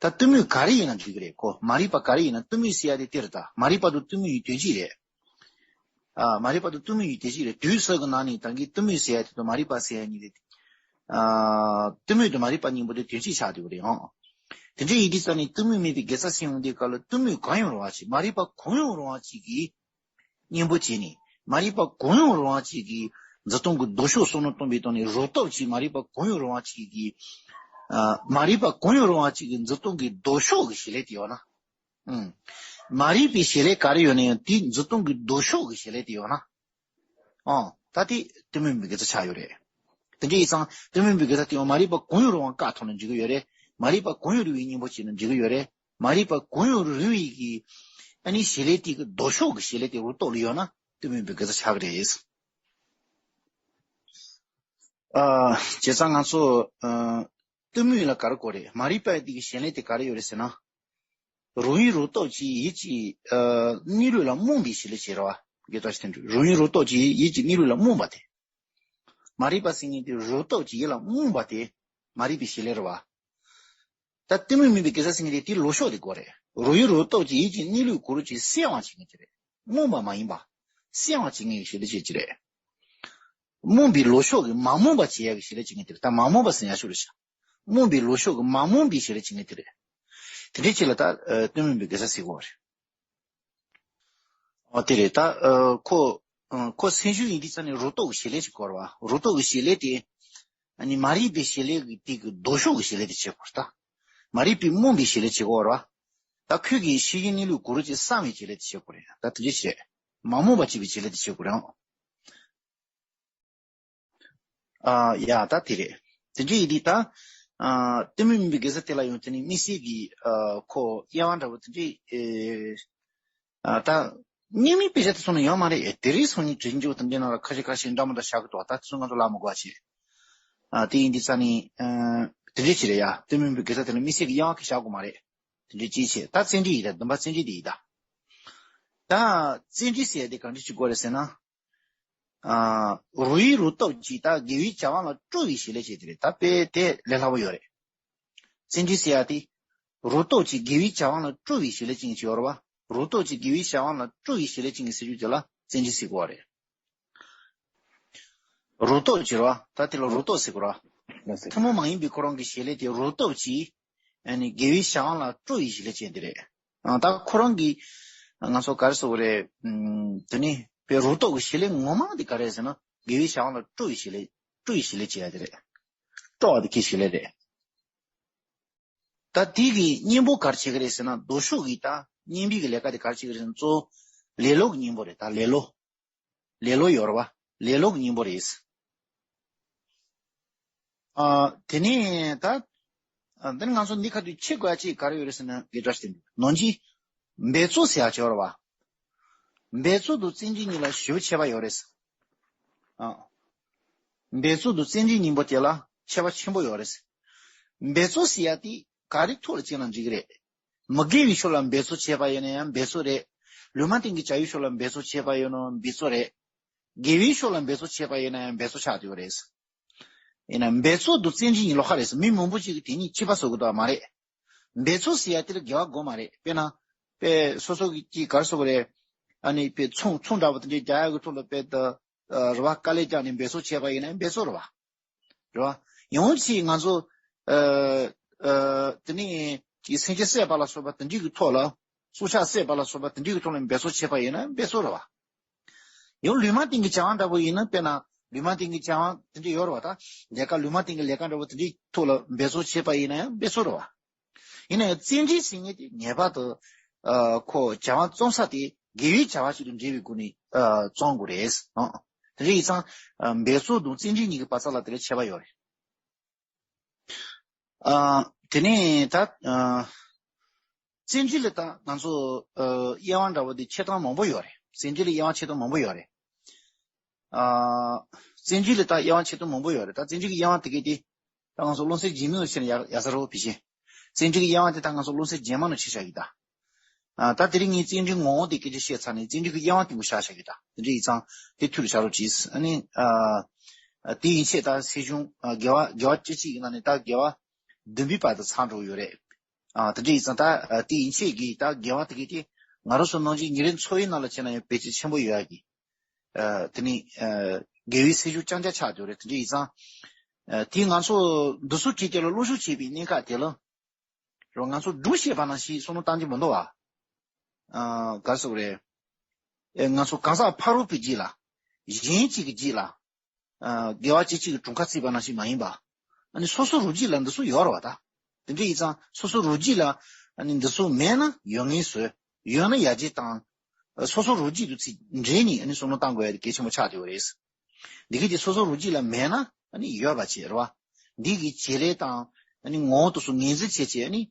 ད་གཏི་མུག་ག་རེ་ཡིན་ན་འགྲིག་གི་རེད་ཁོ། མ་རིག་པ་ག་རེ་ཡིན་ན། གཏི་མུག་ཟེར་ཡ་དེ་དེ་རེད་ད། མ་རིག་པ་དང་གཏི་མུག་ཡི་དོན་གཅིག་རེད། ཨ་མ་རིག་པ་དང་གཏི་མུག་ཡི་དོན་གཅིག་རེད། དུས་གསུམ་གི་ནང་ནས་ད་གིན་གཏི་མུག་ཟེར་ཡ་དེ་དང་མ་རིག་པ་ཟེར་ཡ་གཉིས་རེད། ཨ་གཏི་མུག་དང་མ་རིག་པ་གཉིས་པོ་དེ་དོན་གཅིག་ཆགས་བསྡད་ཡོད་རེད་ཨང་། དེ་འདྲ་ཡིན་དུས་ཙང་ནས་གཏི་མུག་མེད་པའི་དགེ་རྩ་ཟེར་ཡོང་དུས་སྐབས་ལ་གཏི་མུག་གང་ཡོང་རུང་བ་ཅིག་མ་རིག་པ་གང་ཡོང་རུང་བ་ཅིག་གིས། གཉེན་པོ་བྱས་ནས་མ་རིག་པ་གང་ཡོང་རུང་བ་ཅིག་གི་འཛིན་སྟངས་ཀྱི་ལྡོག་ཕྱོགས་བསམ་བློ་གཏོང་བའི་ཐོག་ནས་རང་སྟོབས་ཀྱིས་མ་རིག་པ་གང་ཡོང་རུང་བ་ཅིག་གི་ཨ་མ་རིག་པ་གང་ཡོང་རུང་བ་ཅིག་གི་འཛིན་སྟངས་ཀྱི་ལྡོག་ཕྱོགས་ཀྱི་བྱེད་ལས་དེ་ཡོད་ན། ཨུམ། མ་རིག་པའི་བྱེད་ལས་ག་རེ་ཡོད་ན་ཡང་དེའི་འཛིན་སྟངས་ཀྱི་ལྡོག་ཕྱོགས་ཀྱི་བྱེད་ལས་དེ་ཡོད་ན། ཨང་། ད་དེ་གཏི་མུག་མེད་པའི་དགེ་རྩ་ཆགས་ཡོད་རེད། དེ་འདྲ་ཡིན་ཙང་གཏི་མུག་མེད་པའི་དགེ་རྩ་དེ་ཡང་མ་རིག་པ་གང་ཡོང་རུང་བ་བཀག་ཐུབ་ན་འགྲིག་གི་ཡོད་རེད། མ་རིག་པ་གང་ཡོང་རུང་བའི་གཉེན་པོ་བྱས་ན་འགྲིག་གི་ཡོད་རེད། མ་རིག་པ་གང་ཡོང་རུང་བའི་གི་ཨ་ནི་བྱེད་ལས་དེ་གི་ལྡོག་ཕྱོགས་ཀྱི་བྱེད་ལས་དེ་རང་སྟོབས་ལ་ཡོད་ན་གཏི་མུག་མེད་པའི་དགེ་རྩ་ཆགས་ཀྱི་རེད། ཨ། བྱས་ཙང་ང་ཚོ་ཨ། གཏི་མུག་ལ་ག་རེ་གོ་རེད། མ་རིག་པ་དེ་གི་བྱེད་ལས་དེ་ག་རེ་ཡོད་རེད་ཟེར་ན། རང་ཡུལ་རང་སྟོབས་ཀྱིས་ཡིད་ཀྱི་ཨ་གནས་ལུགས་ལ་རྨོངས་པའི་བྱེད་ལས་བྱེད་རེད་བ། དགེ་རྩ་ཞིག་དེ་འདྲ་རང་ཡུལ་རང་སྟོབས་ཀྱིས་ཡིད་ཀྱི་གནས་ལུགས་ལ་རྨོངས་པ་དེ། མ་རིག་པ་ཟེར་མཁན་དེ་རང་སྟོབས་ཀྱིས་ཡིད་ལ་རྨོངས་པ་དེ་མ་རིག་པའི་བྱེད་ལས་རེད་བ། ད་གཏི་མུག་མེད་པའི་དགེ་རྩ་ཟེར་མཁན་དེ་དེའི་ལྡོག་ཕྱོགས་དེ་དགོས་རེད། རང་ཡུལ་རང་སྟོབས་ཀྱིས་ཡིད་ཀྱི་གནས་ལུགས་གང་རུང་ཅིག་གསལ་བ་བྱེད་མཁན་དེ་རེད། རྨོངས་པ་མ་ཡིན་པ། གསལ་བ་བྱེད་མཁན་གྱི་བྱེད་ལས་བྱེད་ཀྱི་རེད། རྨོངས་པའི་ལྡོག་ཕྱོགས་ཀྱི་མ་རྨོངས་པ་བྱེད་ཡག་གི་བྱེད་ལས་བྱེད་མཁན་དེ་རེད། ད་མ་རྨོངས་པ་ཟེར་ཡག་ཤོད་རེད་ཤག་རྨོངས་པའི་ལྡོག་ཕྱོགས་ཀྱི་མ་རྨོངས་པའི་བྱེད་ལས་བྱེད་མཁན་དེ་རེད། དེ་འདྲའི་ཆེད་ལ་ད་ཨ་གཏི་མུག་མེད་པའི་དགེ་རྩ་ཟེར་གྱི་ཡོད་རེད། ཨོ་དེ་རེད་ད། ཨ་ཁོ་ཨ་ཁོ་སེམས་ཤུགས་ཡིན་དུས་ཙང་ནས་རང་སྟོབས་ཀྱི་བྱེད་ལས་ཅིག་དགོས་རེད་བ། རང་སྟོབས་ཀྱི་བྱེད་ལས་དེ་ཨ་ནི་མ་རིག་པའི་བྱེད་ལས་ཀྱི་དེ་གི་ལྡོག་ཕྱོགས་ཀྱི་བྱེད་ལས་དེ་བྱེད་དགོས་རེད་ད། མ་རིག་པའི་རྨོངས་པའི་བྱེད་ལས་བྱེད་དགོས་རེད་བ། ད་ཁོས་ཀྱི་ཤེས་ཀྱི་གནས་ལུགས་གང་རུང་ཅིག་བསམ་པའི་བྱེད་ལས་དེ་བྱེད་དགོས་རེད། ད་དེ་འདྲ་བྱེད། མ་རྨོངས་པ་བྱེད་པའི་བྱེད་ལས་དེ་བྱེད་དགོས་རེད་ཨང་། ཨ་ཡ་ད་དེ་རེད། དེ་འདྲ་ཡིན་དུས་ད། ཨ་གཏི་མུག་མེད་པའི་དགེ་རྩ་དེ་ལ་ཡང་དེ་ནི་དམིགས་བསལ་གྱི་ཨ་ཁོ་དབྱེ་བ་འདྲ་བོ་དེ་འདྲའི་ཨེ། ཨ་ད་དམིགས་བསལ་དཔེ་ཆ་དེ་ཚོ་ནང་ཡོད་མ་རེད། ཨེ་དེ་རིང་སང་ཉིན་དྲིལ་འཇུག་དེ་འདྲའི་ནང་ལ་ཁ་ཤས་ཁ་ཤས་འདྲ་མི་འདྲ་བཞག་གི་འདུག་ད་དེ་ཚོ་ང་ཚོ་ལབ་མི་དགོས་པ་བྱས། ཨ་དེ་ཡིན་དུས་ཙང་ནི་ཨ་དེ་འདྲ་ཅིག་རེད་ཡ། གཏི་མུག་མེད་པའི་དགེ་རྩ་དེ་ལ་དམིགས་བསལ་གྱི་དབྱེ་བ་གི་བཞག་དགོས་མ་རེད། དེ་འདྲ་ཅིག་བྱས། ད་བརྩོན་འགྲུས་ཡིན་ད། བདུན་པ་བརྩོན་འགྲུས་དེ་ཡིན་ད། ད་བརྩོན་འགྲུས་ཟེར་ཡ་དེ་གང་འདྲ་ཅིག་དགོས་རེད་ཟེར་ན། ཨ་རང་ཡུལ་རང་སྟོབས་ཀྱིས་ད་དགེ་བའི་བྱ་བ་ལ་སྤྲོ་བའི་བྱེད་ལས་བྱེད་དེ་རེད། ད་དཔེ་དེ་ལས་སླ་པོ་ཡོད་རེད། བརྩོན་འགྲུས་ཟེར་ཡ་དེ་རང་སྟོབས་ཀྱིས་དགེ་བའི་བྱ་བ་ལ་སྤྲོ་བའི་བྱེད་ལས་ཅན་གྱི་ཡོད་རེད་བ། རང་སྟོབས་ཀྱིས་དགེ་བའི་བྱ་བ་ལ་སྤྲོ་བའི་བྱེད་ལས་ཅན་གྱི་ཟེར་རྒྱུ་དེ་ལ་བརྩོན་འགྲུས་ཟེར་དགོས་པ་རེད། རང་སྟོབས་ཀྱིས་རེད་བ། ད་དེ་ལ་རང་སྟོབས་ཟེར་དགོས་རེད་བ། ཐུན་མོང་མ་ཡིན་པའི་ཁོ་རང་གི་བྱེད་ལས་དེ་རང་སྟོབས་ཀྱིས་ཨ་ནི་དགེ་བའི་བྱ་བ་ལ་སྤྲོ་བའི་བྱེད་ལས་ཅན་དེ་རེད། ཨ་ད་ཁོ་རང་གིས་ང་ཚོ་ག་རེ་ཟེར་དགོས་རེད། ཨམ་དེ་ནི་དཔེ་རང་སྟོབས་ཀྱི་བྱེད་ལས་ངོ་མ་དེ་ག་རེ་རེད་ཟེར་ན་དགེ་བའི་བྱ་བ་ལ་སྤྲོ་བའི་བྱེད་ལས། སྤྲོ་བའི་བྱེད་ལས་བྱེད་ཡ་དེ་རེད། སྤྲོ་བ་དེ་གི་བྱེད་ལས་རེད། ད་དེ་གི་གཉེན་པོ་ག་རེ་བྱེད་ཀྱི་རེད་ཟེར་ན་ལྡོག་ཕྱོགས་ཀྱི་ད་གཉེན་པོའི་གི་ལས་ཀ་དེ་ག་རེ་བྱེད་ཀྱི་རེད་ཟེར་ན་གཙོ་བོ་ལེ་ལོ་གི་གཉེན་པོ་རེད། ད་ལེ་ལོ། ལེ་ལོ་ཡོད་རེད་བ། ལེ་ལོ་གི་གཉེན་པོ་རེད། ཨ་དེ་ནས་ད། ཨ་དེ་ནས་ང་ཚོ་འདི་ཁ་ཐུག་ཤེས་དགོས་ཡ་ཅིག་ག་རེ་ཡོད་རེད་ཟེར་ན་དགེ་བཀྲ་ཤིས་བདེ་ལེགས་ནང་གི་འབད་རྩོལ་ཟེར་ཡ་ཅིག་ཡོད་རེད་བ། འབད་རྩོལ་དང་བརྩོན་འགྲུས་གཉིས་ལ་ཞེ་པོ་ཁྱད་པར་ཡོད་རེད། ཨ། འབད་རྩོལ་དང་བརྩོན་འགྲུས་གཉིས་པོ་དེ་ལ་ཁྱད་པར་ཆེན་པོ་ཡོད་རེད། འབད་རྩོལ་ཟེར་ཡ་དེ་ག་རེ་ཐོག་ལ་བྱས་ན་འགྲིག་གི་རེད། མི་དགེ་བའི་ཕྱོགས་ལ་འབད་རྩོལ་བྱས་པ་ཡིན་ན་ཡང་འབད་རྩོལ་རེད། ལུང་མ་བསྟན་གྱི་བྱ་བའི་ཕྱོགས་ལ་འབད་རྩོལ་བྱས་པ་ཡིན་ན་འབད་རྩོལ་རེད། དགེ་བའི་ཕྱོགས་ལ་འབད་རྩོལ་བྱས་པ་ཡིན་ན་ཡང་འབད་རྩོལ་ཆགས་བསྡད་ཡོད་རེད། ཡིན་ན་འབད་རྩོལ་དང་བཙན་ཁྲིད་གཉིས་ལོགས་ཀ་རེད། མི་མང་པོ་ཅིག་གིས་དེ་གཉིས་གཅིག་པ་བཟོ་གི་འདུག་མ་རེད། འབད་རྩོལ་ཟེར་ཡ་དེ་ལ་དགེ་བ་དགོས་མ་རེད། དཔེར་ན། དཔེ་སོ་སོ་གི་ཅིག་ག་རེ་ཟེར་དགོས་རེད། ཨ་ནི་དཔེ་ཚོང་ཚོང་འདྲ་པོ་དེ་འདྲའི་རྒྱག་ཡ་གི་ཐོག་ལ་དཔེ་ད། རེད་བ། དཀའ་ལས་བརྒྱབ་ནས་འབད་རྩོལ་བྱས་པ་ཡིན་ན་འབད་རྩོལ་རེད་བ། རེད་བ། ཡང་ཅིག་ང་ཚོ། ཨ། ཨ། དེ་ནས་ཅིག་སེམས་ཅན་བསད་པ་ལ་སོགས་པ་དེ་འདྲའི་གི་ཐོག་ལ། སྲོག་ཆགས་བསད་པ་ལ་སོགས་པ་དེ་འདྲའི་གི་ཐོག་ལ་འབད་རྩོལ་བྱས་པ་ཡིན་ན་འབད་རྩོལ་རེད་བ། ཡང་ལུང་མ་བསྟན་གྱི་བྱ་བ་འདྲ་པོ་ཡིན་ན། དཔེར་ན་ལུང་མ་བསྟན་གྱི་བྱ་བ་དེ་འདྲ་ཡོད་རེད་བ། ད་ལས་ཀ་ལུང་མ་བསྟན་གྱི་ལས་ཀ་འདྲ་པོ་དེ་འདྲའི་ཐོག་ལ་འབད་རྩོལ་བྱས་པ་ཡིན་ན་ཡང་འབད་རྩོལ་རེད་བ། ཡིན་ན་ཡང་བཙན་ཁྲིད་ཟེར་མཁན་དེ་ངེས་པར་དུ། ཨ། ཁོ་བྱ་བ་རྩོམ་ས་དེ་དགེ་བའི་བྱ་བ་ཞིག་ཏུ་འབྲེལ་བའི་སྒོ་ནས། ཨ། རྩོམ་དགོས་རེད། ཨ། དེ་འདྲ་ཡིན་ཙང་། ཨ། འབད་རྩོལ་དང་བཙན་ཁྲིད་གཉིས་ཀྱི་བར་མཚམས་ལ་དེ་འདྲ་ཁྱད་པར་ཡོད་རེད། ཨ། དེ་ནས་ད། ཨ། བཙན་ཁྲིད་ལ་ད་ང་ཚོ། ཨ། དབྱེ་བ་འདྲ་པོ་དེ་ཕྱེ་སྟངས་མང་པོ་ཡོད་རེད། བཙན་ཁྲིད་ལ་དབྱེ་བ་ཕྱེ་སྟངས་མང་པོ་ཡོད་རེད། ཨ། བཙན་ཁྲིད་ལ་ད་དབྱེ་བ་ཕྱེ་སྟངས་མང་པོ་ཡོད་རེད། ད་བཙན་ཁྲིད་ཀྱི་དབྱེ་བ་དེ་གས་དེ། ད་ང་ཚོ་སློབ་ཚན་རྗེས་མའི་ནང་བཤད་ན་ཡག་ཡག་ས་རེད་བ། ཕལ་ཆེར། བཙན་ཁྲིད་ཀྱི་དབྱེ་བ་དེ་ད་ང་ཚོ་སློབ་ཚན་རྗེས་མ་ནང་བཤད་བཞག་གི་ད། ཨ། ད་དེ་རིང་ངས་བཙན་ཁྲིད་ངོ་བོ་དེ་སྐད་ཆ་བཤད་ཚར་ནས་བཙན་ཁྲིད་ཀྱི་དབྱེ་བ་དེ་མགོ་བཞག་བཞག་གི་ད། དེ་འདྲ་ཡིན་ཙང་དེ་ཐུགས་ལ་བཞག་རོགས་གྱིས། ཨ་ནི། ཨ། དེ་ཡན་ཆད་ད་སེམས་བྱུང་། ཨ། དགེ་བ་དགེ་བ་བཅུ་གཅིག་གི་ནང་ནས་ད་དགེ་བ་བདུན་པའི་བར་དུ་ཚར་འགྲོ་གི་ཡོད་རེད། ཨ། དེ་འདྲ་ཡིན་ཙང་ད། ཨ། དེ་ཡན་ཆད་ཀྱི་ད་དགེ་བ་དེ་གས་དེ་ང་རང་ཚོ་ནང་བཞིན་ཉིན་རེའི་འཚོ་བའི་ནང་ལ་བྱས་ན་ཡང་བེད་སྤྱོད་ཆེན་པོ་ཡོད་ཡ་གི། ཨ། དེ་ནི། ཨ། དགེ་བའི་སེམས་ཤུགས་རྐྱང་རྐྱང་ཆགས་འགྲོ་རེད། དེ་འདྲ་ཡིན་ཙང་། ཨ། དེ་ང་ཚོ་འདི་ཚོ་བྲིས་དེ་ལ་སློབ་ཞུགས་བྱེད་པའི་གནད་འགག་དེ་ལ། རོ། ང་ཚོ་སྒྲུང་བཤད་པ་ནང་བཞིན་བསམ་བློ་བཏང་རྒྱུ་མི་འདུག་བ། ཨ། ག་རེ་ཟེར་དགོས་རེད། ཨེ། ང་ཚོ་གང་ཟག་ཕ་རོལ་པོའི་རྒྱུད་ལ། གཞན་གཅིག་གི་རྒྱུད་ལ། ཨ། དགེ་བ་ཅན་གཅིག་གི་གྲངས་ཀ་བརྩིས་པ་ནང་བཞིན་མ་ཡིན་པ། ཨ་ནི་སོ་སོ་རང་རྒྱུད་ལ་འདི་ཚོ་ཡོད་རེད་བ་ད། དེ་འདྲ་ཡིན་ཙང་སོ་སོ་རང་རྒྱུད་ལ། ཨ་ནི་འདི་ཚོ་མེད་ན་ཡོད་ངེས་བཟོས། ཡོད་ན་ཡར་རྒྱས་བཏང་། སོ་སོ་རང་རྒྱུད་དུ་ཚིག་འདྲེས་ནས། ཨ་ནི་བསམ་བློ་བཏང་དགོས་ཡ་དེ་གལ་ཆེན་པོ་ཆགས་བསྡད་ཡོད་རེད། འདི་གས་དེ་སོ་སོ་རང་རྒྱུད་ལ་མེད་ན། ཨ་ནི་ཡོད་པ་བྱས་རེད་བ། འདི་གི་བྱེད་ལས་དང་། ཨ་ནི་ངོ་བོ་དེ་ཚོ་ངོས་འཛིན་བྱས་བྱས། ཨ་ནི།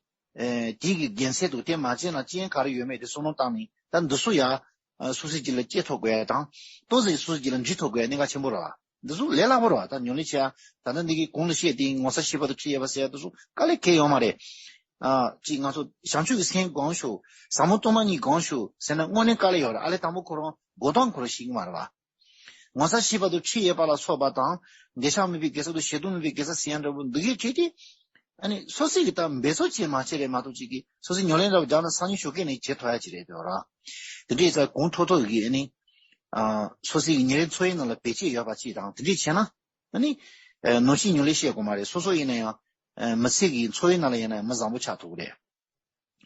ཨེ། དེ་གི་དགེ་མཚན་དང་དེ་མ་བྱས་ན་རྐྱེན་ག་རེ་ཡོད་མེད་དེ་བསམ་བློ་བཏང་ནས། ད་འདི་ཚོ་ཡ། ཨ། སོ་སོའི་རྒྱུད་ལ་སྐྱེ་ཐུབ་དགོས་ཡ་དང་། ཏོག་ཙམ་སོ་སོའི་རྒྱུད་ལ་འཇུ་ཐུབ་དགོས་ཡ་གནད་འགག་ཆེན་པོ་རེད་བ། འདི་ཚོ་ལས་སླ་པོ་རེད་བ། ད་ཉམས་ལེན་བྱེད་ཡ། ད་ལྟ་འདི་གི་གོང་ལ་བཤད་དེ་ངོ་ཚ་ཤེས་པ་དང་ཁྲིད་ཡོད་པ་ཟེར་ཡ་དེ་ཚོ་དཀའ་ལས་ཁེལ་ཡོད་མ་རེད། ཨ། ཅིག་ང་ཚོ་བྱང་ཆུབ་ཀྱི་སེམས་སྒོམ་ཤོག་ཟབ་མོ་སྟོང་པ་ཉིད་སྒོམ་ཤོག་ཟེར་ན་དངོས་གནས་དཀའ་ལས་ཡོད་རེད། ཨ་ལས་དང་པོ་ཁོ་རང་འགོ་སྟངས་ཁོ་རང་ཤེས་ཀྱི་མ་རེད་བ། ངོ་ཚ་ཤེས་པ་དང་ཁྲིད་ཡོད་པ་ལ་སོགས་པ་དང་། འདོད་ཆགས་མེད་པའི་དགེ་རྩ་དང་ཞེ་སྡང་མེད་པའི་དགེ་རྩ་ཟེར་ཡ་འདྲ་པོ་འདི་གས་བྲིས་ཏེ། ཨ་ནི་སོ་སོ་གིས་ད་འབད་རྩོལ་བྱས་མ་བྱས་རེད་མ་གཏོགས། ཅིག་གིས་སོ་སོའི་ཉམས་ལེན་འདྲ་པོ་རྒྱག་ན་སང་ཉིན་ཞོགས་ཀས་ནས་བྱེད་ཐུབ་ཡ་ཅིག་རེད་འདོད་ར། དེ་འདྲ་ཡིན་ཙང་གོང་མཐོ་ཐོག་གིས། ཨ་ནི། ཨ། སོ་སོའི་ཉིན་རེའི་འཚོ་བའི་ནང་ལ་བེད་སྤྱོད་ཡོད་པ་ཅིག་དང་། དེ་འདྲ་བྱས་ན། ཨ་ནི། ཨ། ནང་བཞིན་ཉམས་ལེན་བྱེད་དགོས་མ་རེད། སོ་སོ་ཡིན་ན་ཡང་། ཨ། མི་ཚེ་གི་འཚོ་བའི་ནང་ལ་ཡིན་ན་ཡང་མི་བཟང་པོ་ཆགས་ཐུབ་ཀྱི་རེད།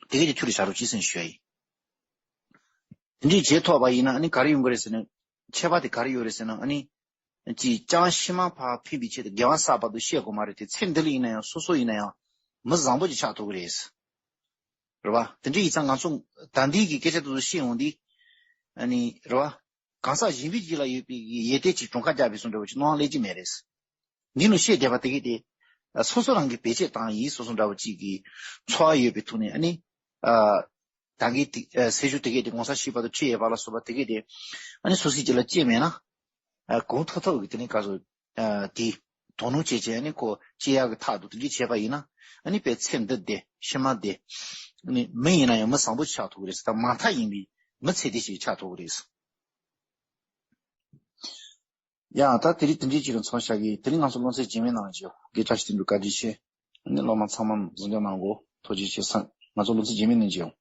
དེ་གས་དེ་ཐུགས་ལ་བཞག་རོགས་གྱིས་ཟེར་ཞུ་ཡ་ཡིན། དེ་འདྲས་བྱེད་ཐུབ་པ་ཡིན་ན། ཨ་ནི་ག་རེ་ཡོང་གི་རེད་ཟེར་ན། ཁྱད་པར་དེ་ག་རེ་ཡོད་རེད་ཟེར་ན། ཨ་ནི་ཅིག་ཅང་ཕྱི་མ་ཕར་ཕན་པའི་ཆེད་དུ་དགེ་བ་བསགས་པ་དེ་བཤད་དགོས་མ་རེད་དེ། ཚེ་འདི་ལ་ཡིན་ན་ཡང་སོ་སོ་ཡིན་ན་ཡང་མི་བཟང་པོ་ཅིག་ཆགས་ཐུབ་ཀྱི་རེད། རེད་བ། དེ་འདྲ་ཡིན་ཙང་ང་ཚོ་ད་ལྟའི་གི་སྐད་ཆ་དེ་ཚོ་བཤད་ཡོང་དུས། ཨ་ནི་རེད་བ། གང་ཟག་གཞན་པའི་རྒྱུད་ལ་ཡོད་པའི་ཡོན་ཏན་ཅིག་གྲངས་ཀ་རྒྱག་པའི་བཟོ་འདྲ་བོ་ཅིག་གནང་ལེགས་ཀྱི་མེད་རེད། འདི་ནང་བཤད་བསྡད་པ་དེ་གས་དེ། སོ་སོ་རང་གིས་བེད་སྤྱོད་བཏང་ཡིན་བཟོ་འདྲ་བོ་ཅིག་གི་ཚོར་བ་ཡོད་པའི་ཐོག་ནས། ཨ་ནི། ཨ། ད་གིན་དེ། ཨ། སེམས་ཤུགས་དེ་གས་དེ་ངོ་ཚ་ཤེས་པ་དང་ཁྲིད་ཡོད་པ་ལ་སོགས་པ་དེ་གས་དེ། ཨ་ནི་སོ་སོའི་རྒྱུད་ལ་སྐྱེས་མེད་ན། ཨ། གོང་མཐོ་ཐོག་གི་དེ་ནས་ག་ཚོད། ཨ། དེ་དོ་སྣང་བྱས་བྱས། ཨ་ནི་ཁོ་སྐྱེ་ཡག་གི་ཐག་ཏུ་དེ་འདྲས་བྱས་པ་ཡིན་ན། ཨ་ནི་དཔེ་ཚེ་འདི་བདེ་ཕྱི་མ་བདེ། ཨ་ནི་མི་ཡིན་ན་ཡང་མི་བཟང་པོ་ཆགས་ཐུབ་ཀྱི་རེད་ཟེར། ད་མ་མཐའ་ཡིན་པའི་མི་ཚེ་བདེ་ཞིག་ཆགས་ཐུབ་ཀྱི་རེད་ཟེར། ཡ། ད་དེ་རིང་དེ་འདྲའི་ཅིག་ལ་མཚམས་བཞག་གི། དེ་རིང་ང་ཚོ་སློབ་ཚན་རྗེས་མའི་ནང་ལ་འཇུག་དགེ་བཀྲ་ཤིས་བསྟན་འགྲོ་བཀའ་དྲིན་ཆེ། ཨ་ནི་སློབ་མ་ཚང་མ་གཟིགས་སྐྱོང་གནང་དགོས། ཐུགས་རྗེ་ཆེ་གསུངས། ང་ཚོ་སློབ་ཚན་རྗེས་མའི་ནང་མཇལ་ཡོང་།